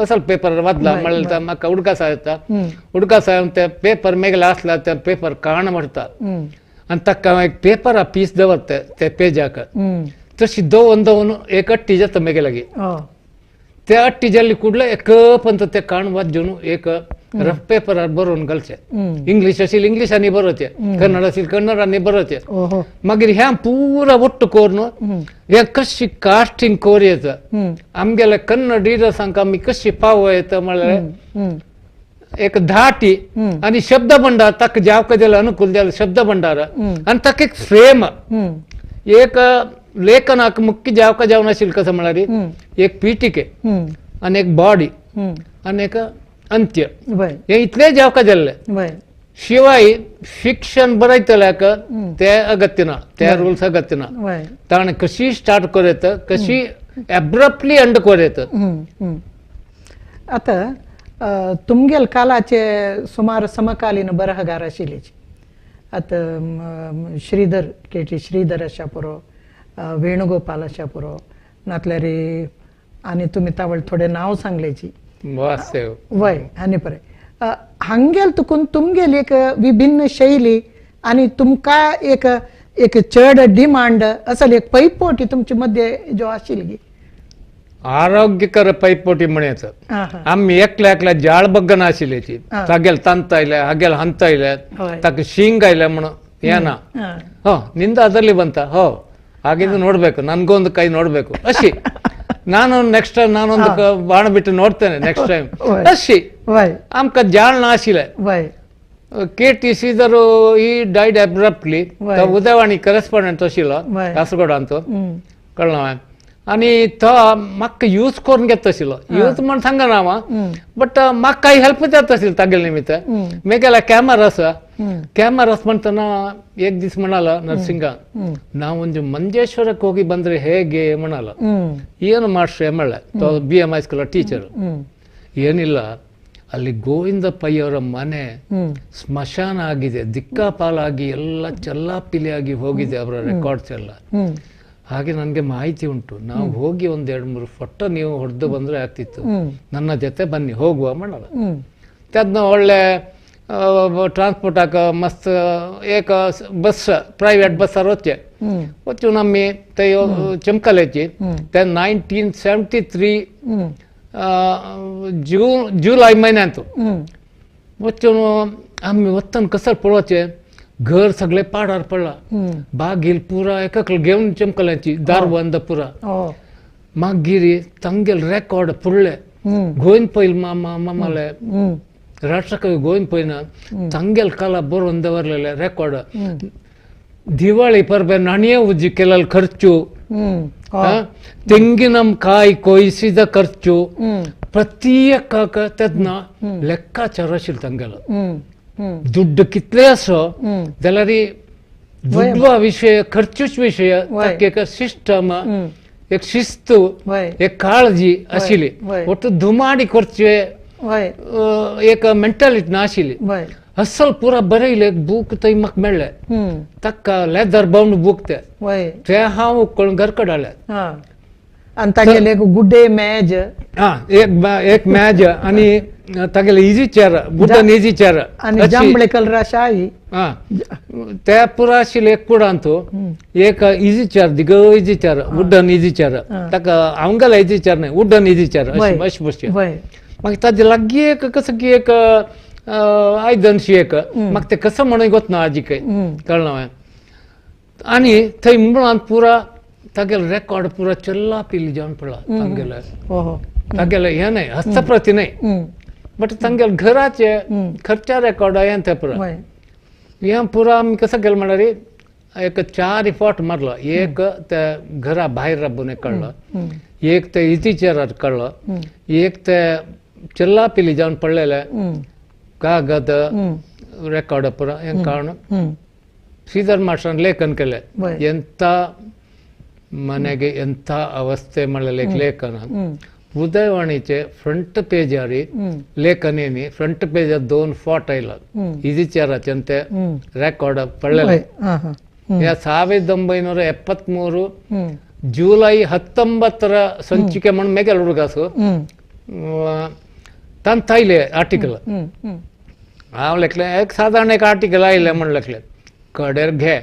ಸ್ವಲ್ಪ पेपर वाचला म्हळ्यार म्हाका उडकास येता. उडकास येवन ते पेपर मेगले आसल्यार ते पेपर काण मारता आनी ताका हांव एक पेपरा पीस दवरता ते पेजाक तशी दवरून दवरून एक अट्टी जाता मेगे लागीं. ते अट्टी जाल्ली कुडले एक पंत ते काण वाजून एक रफ पेपरार बरोवन घालचे. इंग्लीश आशिल्ली इंग्लिशांनी बरोवचें, कन्नड आशिल्ली कन्नडांनी बरोवचें. मागीर हें पुरा ಒಟ್ಟು कोरून हें कशी कास्टिंग कोर येता आमगेले कन्नड रिडर्सांक आमी कशी पावो येता म्हळ्यार एक धाटी आनी शब्द भंडार ताका जावका जाल्यार अनुकूल जाल्यार शब्द भंडार आनी ताका एक फ्रेम एक लेखनाक मुख्य जावका जावन आशिल्लें कसो म्हळ्यार एक पीटिके आनी एक बॉडी आनी एक अंत्य हे इतलें जावका जाल्लें. शिवाय फिक्शन बरयतल्याक ते अगत्य ना, ते रुल्स अगत्य ना. ताणें कशी स्टार्ट करूं येता, कशी एब्रप्टली एंड करूं येता. आतां तुमगेल कालाचे सुमार समकालीन बरहगार आशिल्ले आतां श्रीधर के टी श्रीधर आशा पुरो, वेणुगोपाल आशा पुरो, नातल्यार आनी तुमी तावळ थोडे नांव सांगलेची वय आनी परे हांगेल तुकून तुमगेली एक विभिन्न शैली आनी तुमकां एक एक चड डिमांड असल एक पैपोटी तुमचे मध्ये जो आशिल्ली आरोग्यकर पैपोटी म्हणायचं. आम्ही एकल्या एकल्या जाळ बग्गन आशिल्ल्याची तागेल तांत आयल्या हागेल हंत आयल्या ताका शिंग आयल्या म्हणून येना हो ನಿಂದ ಅದರಲ್ಲಿ ಬಂತ ಹೋ ಹಾಗಿದ್ದು ನೋಡ್ಬೇಕು ನನ್ಗೊಂದು ಕೈ ನೋಡ್ಬೇಕು ಅಶಿ ನಾನು ನೆಕ್ಸ್ಟ್ ಟೈಮ್ ನಾನೊಂದು ಬಾಣ ಬಿಟ್ಟು ನೋಡ್ತೇನೆ ನೆಕ್ಸ್ಟ್ ಟೈಮ್ ಅಶಿ ಆಮಕ ಜಾಳ್ನ ಆಶಿಲೆ K T Sridhar he died abruptly Udayavani correspondent आशिल्लो कासरगोड अंत कळ्ळें आनी तो म्हाका यूज करून घेता आशिल्लो यूज म्हण सांगना हांव बट म्हाका कांय हेल्प जाता आशिल्लो तागेले निमित्त. मेगेल्या कॅमरा आसा ಕ್ಯಾಮರಾಸ್ ಮಾಡ್ತಾನ ಏಕ್ ದಿವಸ ಮಾಡಲ್ಲ ನರ್ಸಿಂಗ ನಾವೊಂದು ಮಂಜೇಶ್ವರಕ್ಕೆ ಹೋಗಿ ಬಂದ್ರೆ ಹೇಗೆ ಮಾಡಲ್ಲ ಏನು ಮಾಡ್ಸ್ರಿ ಎಮ್ಮಳ್ಳೆ ಬಿ ಎಮ್ ಹೈಸ್ಕೂಲ್ ಟೀಚರ್ ಏನಿಲ್ಲ ಅಲ್ಲಿ ಗೋವಿಂದ ಪೈಯವರ ಮನೆ ಸ್ಮಶಾನ ಆಗಿದೆ, ದಿಕ್ಕಾಪಾಲಾಗಿ ಎಲ್ಲ ಚಲ್ಲಾಪಿಲಿಯಾಗಿ ಹೋಗಿದೆ ಅವರ ರೆಕಾರ್ಡ್ಸ್ ಎಲ್ಲ. ಹಾಗೆ ನನಗೆ ಮಾಹಿತಿ ಉಂಟು, ನಾವು ಹೋಗಿ ಒಂದ್ ಎರಡು ಮೂರು ಫೋಟೋ ನೀವು ಹೊಡೆದು ಬಂದ್ರೆ ಆಗ್ತಿತ್ತು, ನನ್ನ ಜೊತೆ ಬನ್ನಿ ಹೋಗುವ ಮಾಡಲ್ಲ. ಅದನ್ನ ಒಳ್ಳೆ ಟ್ರಾನ್ಸ್ಪೋರ್ಟ್ ಹಾಕ ಮಸ್ತ್ ಏಕ ಬಸ್ ಪ್ರೈವೇಟ್ ಬಸ್ ವಚ್ಚೆ ವಚ್ಚು ನಮ್ಮಿ ತೈ ಚಮಕಲೇಚಿ ते 1973 जून जुलय म्हयन्यांत वचून आमी वचून कसर पळोवचें घर सगळें पाडार पडला, बागील पुरा एकक घेवन चमकल्याची दार बंद पुरा. मागीर तांगेल रेकॉर्ड फुडले गोंयन पयल मामा मामाले राष्ट्रकवी गोविंद पयना तांगेल कला बरोवन दवरलेले रेकॉर्ड. दिवाळी परबे नाणये उजी केलेलो खर्चू, ತೆಂಗಿನ ಕಾಯಿ ಕೊಯ್ಸಿದ ಖರ್ಚು, ಪ್ರತಿಯೊಕ್ಕ तेन्ना ಲೆಕ್ಕಾಚಾರ आशिल्लो तांगेलो. दुड्ड कितले आसो जाल्यार दुडवा विशय खर्चूच विशय ताका एक सिस्टम एक शिस्त एक काळजी आशिल्ली. ಒಟ್ಟು ಧುಮಾಡಿ ಖರ್ಚು एक मेंटालिटी नाशिल्ली. असल पुरा बरयले बूक थंय म्हाका मेळ्ळे ताका लेदर बाउंड बूक ते ते हांव उकळून घर कडाले. आनी तागेले गुड्डे मॅज एक मॅज आनी तागेले easy chair wooden easy chair आनी जांबळे कलर आसा ते पुरा आशिल्ले एक कुडांत एक इजी चेअर दिग easy chair wooden easy chair ताका हांवगेले इजी चेअर न्हय वुडन इजी चेअर अशें बसचें. मागीर ताजे लागीं एक कसं की एक आयदनशी एक म्हाका तें कसं म्हणून गोत ना आजी काय कळ्ळें हांवें. आनी थंय मुळांत पुरा तागेलो रेकॉर्ड पुरा चल्ला पिली जावन पडला तांगेले तागेले हें न्हय हस्तप्रती न्हय बट तांगेले घराचे खर्चा रेकॉर्ड हें तें पुरा हें पुरा आमी कसं केलें म्हणल्यार एक चार फावट मारलो. एक ते घरा भायर राबून कळ्ळो, एक ते इजी चेअरार कळ्ळो, एक ते चल्ला पिली जावन पडलेले कागद रेकॉर्ड पुरा हें काडून ಶ್ರೀಧರ್ ಮಾಸ್ಟರ್ ಲೇಖನ केले. ಎಂಥ ಮನೆಗೆ ಎಂಥ ಅವಸ್ಥೆ म्हणलेले एक लेखन. उदयवाणीचे फ्रंट पेजार लेखन येनी फ्रंट पेजार दोन फोट आयला इजी चेअराचे ते रेकॉर्ड पडलेले. ह्या 1973 जुलै 19 ಸಂಚಿಕೆ म्हणून मेगेल हुडगासो तांत आयले आर्टिकल. हांव लेखलें एक सादारण एक आर्टिकल आयलें म्हण लेखलें कडेर घे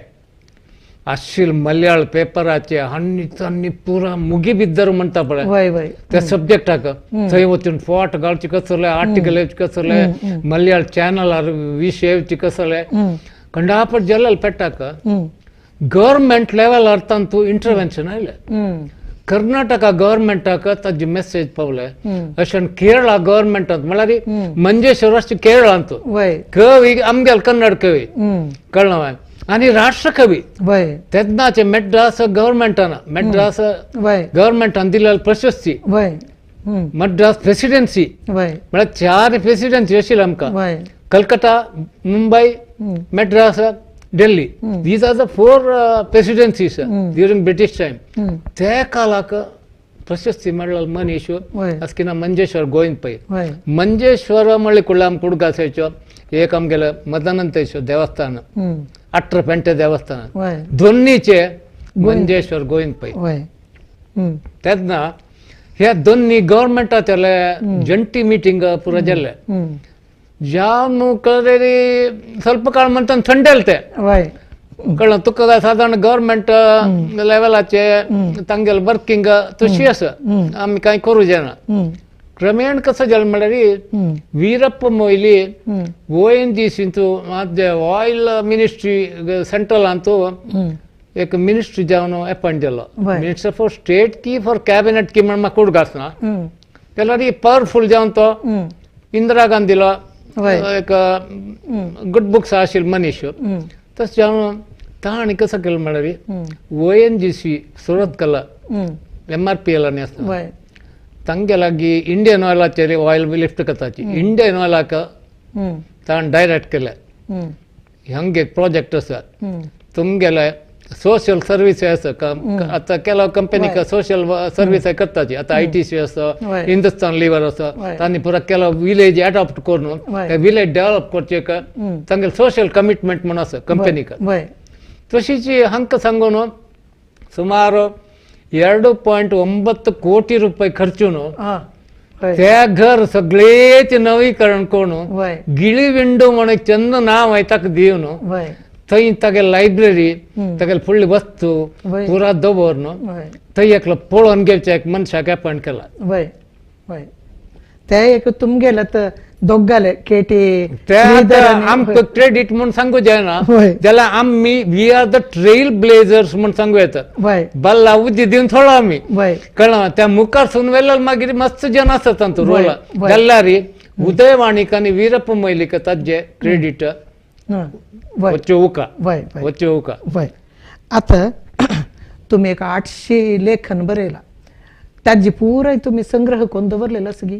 आशिल मलयाळ पेपराचे हन्नी तन्नी पुरा मुगी बिद्दर म्हणटा पळय त्या सब्जेक्टाक थंय वचून फोट घालचे कसले आर्टिकल येवचे कसले मलयाळ चॅनलार विशय येवचे कसले कंडापट जल्ल पेट्टाक गव्हर्मेंट लेवलार तांतू इंटरवेन्शन आयलें. कर्नाटका गव्हर्मेंटाक ताजे मेसेज पावले, अशें केरळा गव्हर्मेंटांत म्हळ्यार मंजेश्वर अशें केरळांत कवी आमगेल कन्नड कवी कळ्ळें आनी राष्ट्रकवी तेन्नाचे मद्रास गव्हर्मेंटान मद्रास गव्हर्मेंटान दिलेली प्रशस्ती मद्रास प्रेसिडेन्सी म्हळ्यार चार प्रेसिडेन्सी आशिल्ले आमकां Calcutta, Mumbai, Madras, Delhi. These are the four presidencies during British time. ते कालाक प्रशस्ती मेळ्ळो मनीश अस्किना मंजेश्वर गोविंद पै. मंजेश्वर म्हणले कुडले आमकां उडगास येवचो एक आमगेले मदनंतेश्वर देवस्थान अठरा पेंटे देवस्थान दोन्हीचे मंजेश्वर गोविंद पै. तेन्ना ह्या दोन्ही गव्हर्मेंटाचे जंटी मिटींग पुरा जाल्ले जावन कळ्ळें ಸ್ವಲ್ಪ काळ म्हणटा थंडेल ते कळ्ळें तुका सादारण गव्हर्मेंट लेवलाचे तांगेले वर्किंग तशी आसा आमी कांय करूं जायना. क्रमेण कसं जालें म्हणल्यार वीरप्प मोयली ONGC oil ministry सेंट्रलांतू एक मिनिस्ट्री जावन अपॉयंट जालो. मिनिस्टर फॉर स्टेट की फॉर कॅबिनेट की म्हण म्हाका उडगास ना जाल्यार पावरफूल जावन तो इंदिरा गांधीलो एक गुड बुक्स आशिल्लो मनीस तशें जावन ताणें कसो केलें म्हणल्यार ONGC सुरत केला MRPL आनी आसता तांगे लागीं इंडियन ऑयलाचेर ऑयल लिफ्ट करताची इंडियन ऑयलाक ताणें डायरेक्ट केलें हांगे एक प्रोजेक्ट आसा तुमगेले सोशल सर्वीस आसा आतां केला कंपनीक सोशल सर्वीस करताची आतां ITC आसा हिंदुस्तान लिव्हर आसा तांणी पुरा केला विलेज एडॉप्ट करून विलेज डेव्हलप करचे तांगेले सोशल कमिटमेंट म्हूण आसा कंपनीक. तशीच हांकां सांगून सुमार 2.9 कोटी रुपये खर्चून ते घर सगळेच नवीकरण करून गिळी विंडो म्हण एक चंद नांव आहे ताका दिवन थंय तागे लायब्ररी तागेले फुडली वस्तू पुरा दवरून थंय एकलो पळोवन घेवचे एक मनशाक अपॉयंट केला. ते एक तुमगेले तर दोगाले केटी ते आमकां क्रेडीट म्हूण सांगू जायना जाल्यार आमी we are the trail blazers म्हूण सांगू येता. बल्ला उद्दी दिवन थोडो आमी कळ्ळें त्या मुखार सून वेल्यार मागीर मस्त जन आसा तांचो रोल जाल्यार उदयवाणीक आनी वीरप्प मोयलीक ताजें क्रेडीट वच्चे. आतां तुमी एक 800 लेखन बरयला ताजी पुराय तुमी संग्रह करून दवरलेलो सगळी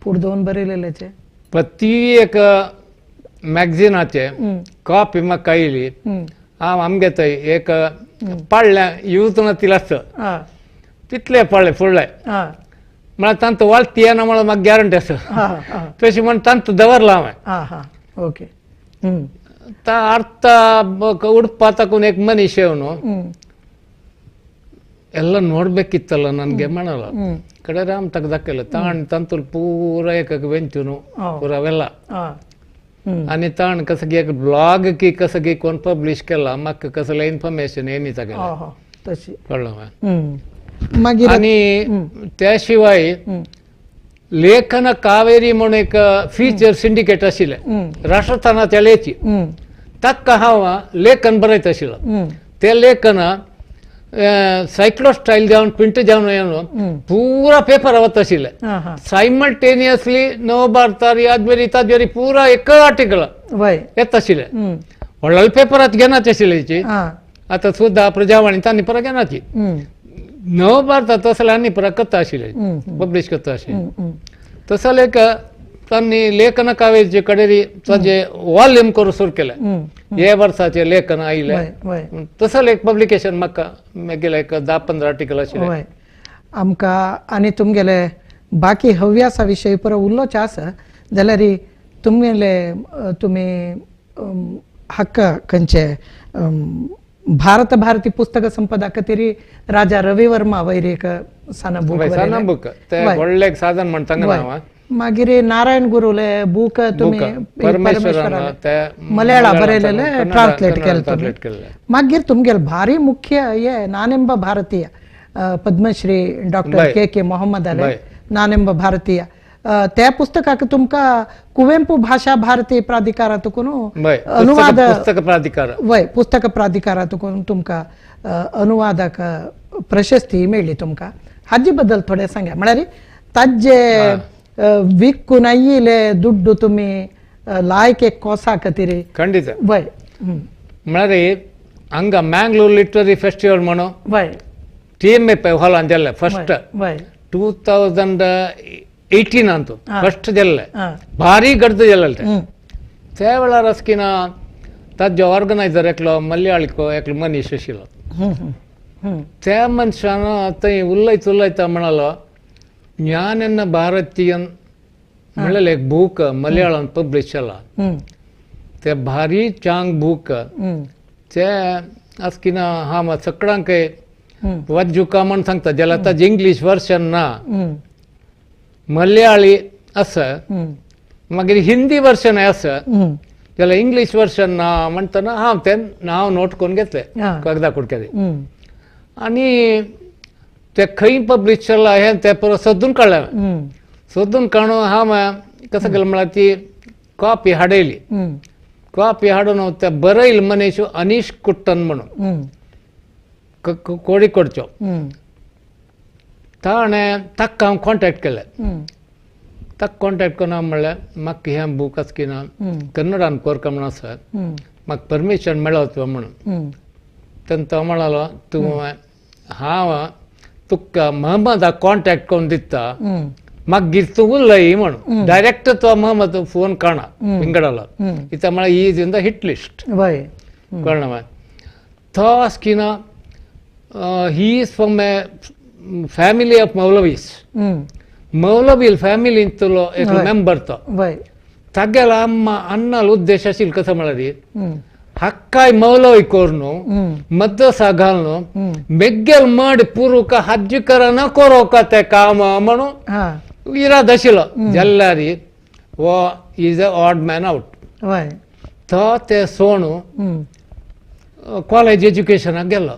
पुढे दोन बरयलेल्याचे प्रति एक मॅगझिनाचे कॉपी म्हाका आयली हांव आमगे थंय एक पाडल्या यूज तिला आसता तितले पाडले फुडले म्हळ्यार तांचो वाळटी येना म्हळ्यार म्हाका गॅरंटी आसा तशें म्हण तांचो दवरला हांवें. ओके अर्थ ಉಡುಪ ತಕೊಂಡ್ एक ಮನುಷ್ಯ ಅವನು ಎಲ್ಲ ನೋಡ್ಬೇಕಿತ್ತಲ್ಲ ನನ್ಗೆ ಮಾಡಲ್ಲ ಕಡೆ ರಾಮ್ ತೆಗ್ದಾಕಿಲ್ಲ ತಾಣ್ ತಂತುಲ್ ಪೂರ ಏಕ ವೆಂಚುನು ಪೂರ ಅವೆಲ್ಲ आणि ताण कसं की एक ब्लॉग की कसं की कोण पब्लिश केला म्हाका कसले इन्फॉर्मेशन येनी तागेलें तशी कळ्ळें मागीर. आनी त्या शिवाय लेखन कावेरी म्हणून एक फीचर सिंडिकेट आशिल्लें राष्ट्रस्थानाच्या लेची ताका हांव लेखन बरयत आशिल्लो. ते लेखन सायक्लो स्टायल जावन प्रिंट जावन येवन पुरा पेपर वता आशिल्लें सायमल्टेनियसली नवभारत यादवेरी ताजवेरी पुरा एक आर्टिकल येता आशिल्लें. व्हडले पेपरात घेनाच आशिल्ले आतां सुद्दां प्रजावाणी तांणी परत घेनाची नवभारतात तसले आनी परत करता आशिल्ले पब्लिश करता आशिल्ले. तसले एक तांणी लेखन काव्याचे कडेन ताजे वॉल्यूम करून सुरू केलें हे वर्साचे लेखन आयलें तसलें एक पब्लिकेशन म्हाका मागीर एक 10-15 आर्टिकल आशिल्लें आमकां. आनी तुमगेले बाकी हव्यासा विशयी परत उलोवचें आसा जाल्यार तुमगेले तुमी हक्क खंयचे भारत भारती पुस्तक संपदा खातीर राजा रविवर्मा वयर एक साना बुक ते व्हडलें एक साधन म्हण तांकां नांव. मागीर नारायण गुरुले बूक तुमी मलयाळा बरयलेले ट्रान्सलेट केले. मागीर तुमगेले भारी मुख्य हे नानेंब भारतीय पद्मश्री डॉक्टर के मोहम्मद अली नानेंब भारतीय त्या पुस्तकाक तुमकां कुवेंपू भाषा भारती प्राधिकारातून अनुवाद पुस्तक प्राधिकार वय पुस्तक प्राधिकारातून तुमकां अनुवादक प्रशस्ती मेळ्ळी तुमकां. हाजे बद्दल थोडें सांगा म्हळ्यार ताजे विकून आयिल्ले दुड्डू तुमी लायक एक कोसा खातीर खंडीत वय म्हळ्यार हांगा मँगलोर लिटररी फेस्टिवल म्हणून वय टी एम ए हॉलान जाल्लें फस्ट 2018 अंतू फस्ट जाल्लें भारी गर्दी जाल्लें तें. त्या वेळार असकिना ताजो ऑर्गनायझर एकलो मलयाळीको एकलो मनीस आशिल्लो त्या मनशान थंय उलयत उलयता म्हणालो ज्ञान भारतीयन म्हणलें एक बूक मलयाळान पब्लिश जाला ते भारी चांग बूक ते आसकिना हा सगळ्यांक वज्जुका म्हण सांगता जाल्यार ताजें इंग्लीश वर्शन ना, मलयाळी आसा, मागीर हिंदी वर्शन आसा, जाल्यार इंग्लीश वर्शन ना म्हणटना हांव तें नांव नोट करून घेतलें कागदा कुडक्यार आनी ते खंय पब्लिश जाला हें तें परत सोदून काडलें. सोदून काडून हांव कसं केलें म्हळ्यार ती कॉपी हाडयली. कॉपी हाडून ते बरयल मनीस अनीश कुट्टन म्हणून कोळिकोडचो, ताणें ताका हांव कॉन्टेक्ट केलें. ताका कॉन्टेक्ट करून हांव म्हणलें म्हाका हें बूक आसा की ना कन्नडान कोरका म्हणून आसा, म्हाका परमिशन मेळत म्हणून. तेन्ना तो म्हणालो तूं हांव तुका महमदाक कॉन्टेक्ट करून दिता, मागीर तूं उलय म्हणून. डायरेक्ट तो महमद फोन काणा विंगडालो इता म्हळ्यार he is in the hit list कळना. मागीर तो आसकिना he is from a family of Maulavis, Maulavi फॅमिलींतलो एक मेंबर तो. तागेलो अम्मा अन्नाल उद्देश आशिल्लो कसो म्हळ्यार हक्काय मौलवी करून मद्रसा घालून मेग्गेल माड पुरुका हज्ज करना कोरोका ते काम म्हणून इराद आशिल्लो. जाल्यार हो is a odd man out. तो ते सोणू कॉलेज एज्युकेशनाक गेलो.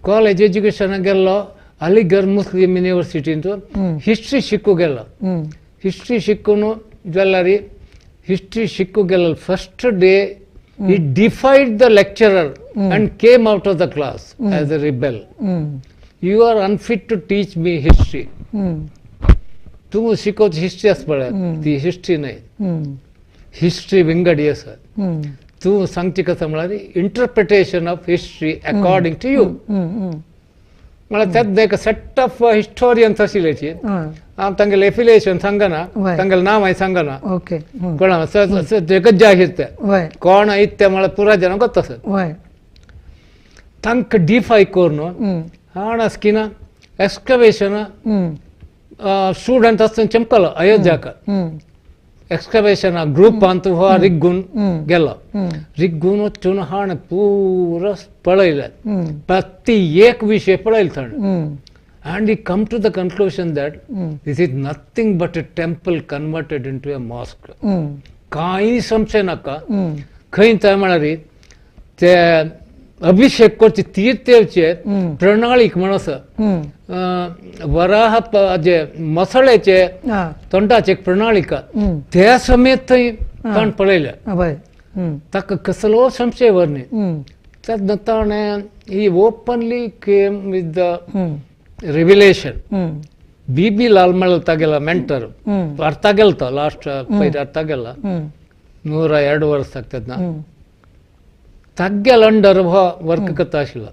कॉलेज एज्युकेशनाक गेल्लो अलीगढ मुस्लीम युनिवर्सिटींत हिस्ट्री शिकू गेलो. हिस्ट्री शिकून जाल्यार हिस्ट्री शिकू गेलो first day he defied the lecturer and came out of the class as a rebel. You are unfit to teach me history. तूं शिकोवची हिस्ट्री आसा पळय ती हिस्ट्री न्हय, हिस्ट्री विंगडी आसा. तूं सांगची कसं म्हळ्यार interpretation of history according to you. म्हळ्यार तेन्ना एक सेट ऑफ हिस्टोरियन्स आशिल्ल्याची हांव तांगेलें एफिलिएशन सांगना, तांगेलें नांव सांगना, कळना जगत जाहीर तें कोण इत्तें म्हळ्यार पुरा जनांक गोत आसा. तांकां डिफाय करून हाण आसकिना एक्सकवेशन स्टुडंट आसतना चमकलो अयोध्याक एक्सकवेशन ग्रुपांत हो रिग्गून गेलो. रिग्गून वचून हाण पुरो पळयलें, प्रति एक विशय पळयलो थंय. And he come to the conclusion that this is nothing but a temple converted into a mosque. कांय संशय नाका. खंय थंय म्हळ्यार ते अभिषेक करचे तीर्थ येवचे प्रणाळीक म्हण आसा, वराह जे मसळेचे तोंडाचे एक प्रणाळिका त्या समेत थंय ताण पळयलें. ताका कसलो संशय वर न्ही. तेन्ना ताणें he openly came with the revelation. B B Lal म्हळ्यार तागेलो मेंटर अर्थ गेलो तो लास्ट पयर अर्थ गेला 102 वर्स तेन्ना तागेल अंडर हो वर्क करता आशिल्लो.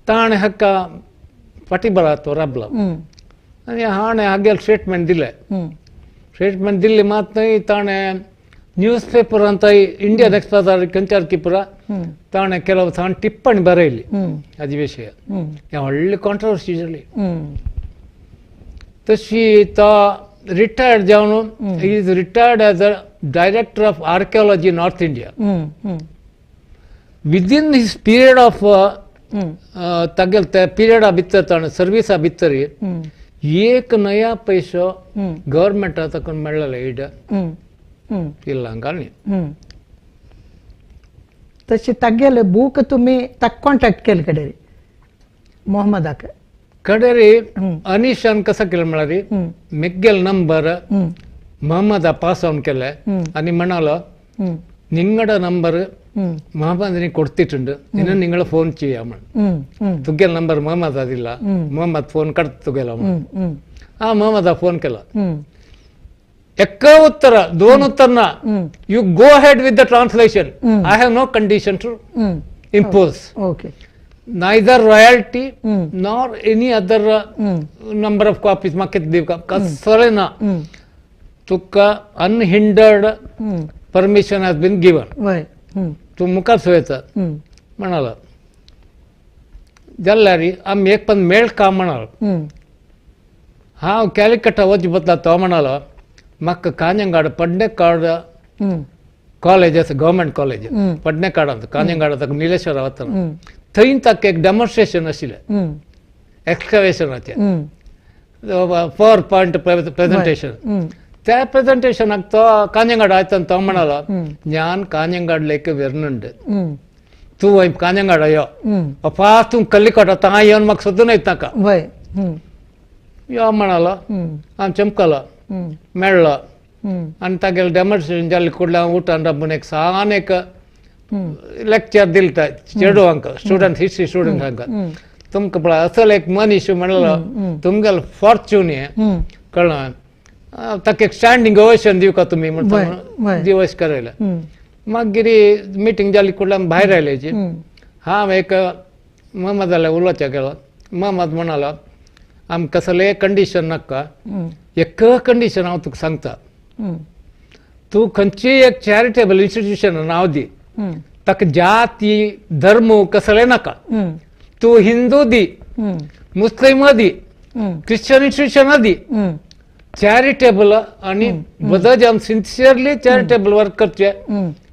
ताणें हाका फाटीं बरा तो राबलो आनी हाणें हागेल स्टेटमेंट दिलें. स्टेटमेंट दिल्ली मात न्हय ताणें न्यूज पेपरांत इंडियन एक्सप्रेसार खंयच्यार पुरा ताणें केलो ताणें टिप्पणी बरयली हाजे विशय. हें व्हडली कॉन्ट्रोवर्सी जाली. तशी तो रिटायर्ड जावन he is retired as a director of archaeology north India. Within his period of तागेल त्या पिरियडा भितर ताणें सर्विसा भितर एक नया पयसो गव्हर्मेंटा ताका मेळ्ळेलो एड इल्ला न्ही. तशें तागेले बूक तुमी ताका कॉन्टेक्ट केले कडेन मोहम्मदाक कडेरी अनिशान कसं केलें म्हळ्यार मेग्गेल नंबर महम्मदा पास ऑन केले आनी म्हणालो निंगड नंबर ಮೊಹಮ್ಮದ್ ಕೊಡ್ತಿಟ್ಟುಂಡು ಇನ್ನು ನಿಂಗಳ ಫೋನ್ ചെയ്യാമ ತುಗ್ಗೆಲ್ ನಂಬರ್ ಮೊಹಮ್ಮದ್ ಅದಿಲ್ಲ ಮೊಹಮ್ಮದ್ ಫೋನ್ ಕಡ್ ತುಗೆಲ ಆ ಮೊಹಮ್ಮದ ಫೋನ್ ಕೆಲ ಎಕ್ಕ ಉತ್ತರ ದೋನ್ ಉತ್ತರನ you go ahead with the translation I have no condition to impose okay neither royalty nor any other number of copies market divka kasalena tukka unhindered permission has been given tu mukha soyata manala jallari am ek pan mel ka manala ha Calicut voj badla to manala makka Kanhangad padne kaad college आसा, government college पडणेकाडांत, कांजंगाडांत, निलेश्वरा वतना थंय ताका एक demonstration आशिल्लें एक्सकवेशनाचें, power point presentation. त्या प्रेझेंटेशनाक तो कांजंगाड आयतना तो म्हणालो, ഞാൻ കാഞ്ഞങ്ങാടിലേക്ക് വരുന്നുണ്ട്, तूं वय कांजंगाड यो, फास्ट तूं कल्लिकोट तां येवन म्हाका सोदून येता ताका. यो म्हणालो, हांव चमकलो, मेळ्ळो आनी तागेलें डेमॉन्स्ट्रेशन जालें कुडलें. हांव उठून राबून एक सान एक लेक्चर दिलें त्या चेडवांक, स्टुडंट, हिस्ट्री स्टुडंटांक. तुमकां पळय असल एक मनीस म्हणलो, तुमगेलो फॉर्च्यून हें कळ्ळें, ताका एक स्टँडींग ओवेशन दिवका तुमी म्हणटा दिवस करयलें. मागीर मिटींग जाली कुडल्यान आमी भायर आयल्याची. हांव एक महमद जाल्यार उलोवच्या गेलो. महमद म्हणालो, आमकां कसलें कंडिशन नाका, एक कंडिशन हांव तुका सांगता, तूं खंयचीय एक चॅरिटेबल इन्स्टिट्यूशन नांव दी, ताका जाती धर्म कसलें नाका, तूं हिंदू दी, मुस्लिम दी, क्रिश्चन इन्स्टिट्यूशन दी, चॅरिटेबल आनी बदज आम सिन्सियरली चॅरिटेबल वर्क करचे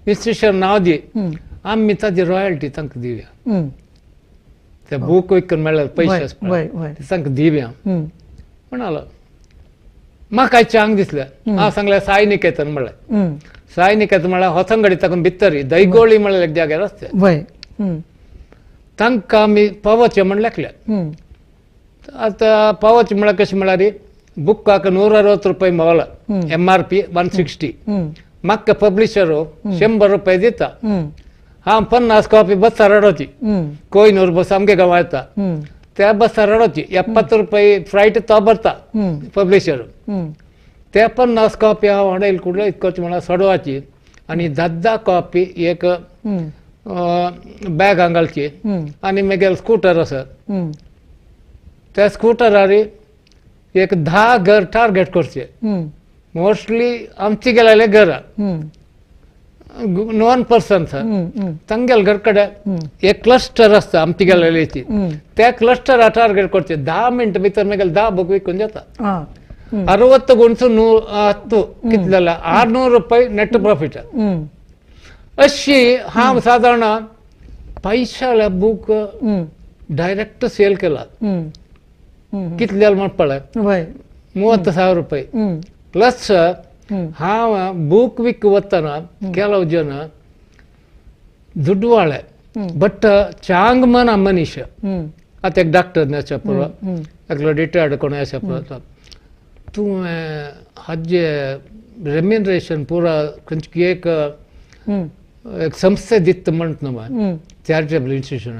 इन्स्टिट्यूशन नांव दी, आमी ताजी रॉयल्टी तांकां दिवया, ते बूक विकून मेळ्ळे पयशे आसता ते तांकां दिवया म्हणालो. म्हाका चांग दिसलें. हांव सांगलें साई निकेतन म्हणलें. साई निकेतन म्हळ्यार होसंगडी ताकून भितर दैगोळी म्हणल्यार एक जाग्यार आसता, तांकां आमी पावोवचें म्हण लेखलें. आतां पावोवचें म्हळ्यार कशें म्हळ्यार बुक्काक 160 रुपये मोल, MRP 160, म्हाका पब्लिशर 100 रुपये दिता. हांव 50 कॉपी बस्सार हाडोवची, कोयनूर बस आमगे गांवां येता त्या बस्सार हाडोवची, 70 रुपये फ्रायट तो भरता पब्लिशर. ते 50 कॉपी हांव हाडयले कुडले इतकोच म्हळ्यार सोडवाची आनी 10 कॉपी एक बॅगां घालची आनी मागीर स्कुटर आसा त्या स्कुटरार एक 10 घर टार्गेट करचे. मोस्टली आमची गेलेले घरां नॉन पर्सन तांगेले घर कडेन एक क्लस्टर आसता आमची गेलेल्याची, त्या क्लस्टरा टार्गेट करचे. 10 मिनट भितर मागीर 10 बूक विकून जाता. 60 गुणसो 110 कितले 600 रुपये नेट प्रॉफिट. अशी हांव सादारण पयशाले बूक डायरेक्ट सेल केला. कितले म्हण पळय 30,000 रुपये प्लस. हांव बूक विक वतना ಕೆಲವು ಜನ ದುಡ್ಡುವಾಳೆ, ಬಟ್ ಚಾಂಗ್ ಮನ ಮನುಷ್ಯ आतां एक डॉक्टर आसा एकलो रिटायर्ड कोण आसा तूं हाजे रेम्युनरेशन पुरा खंयची एक एक संस्थे दिता म्हणटा न्हू चॅरिटेबल इन्स्टिट्यूशन,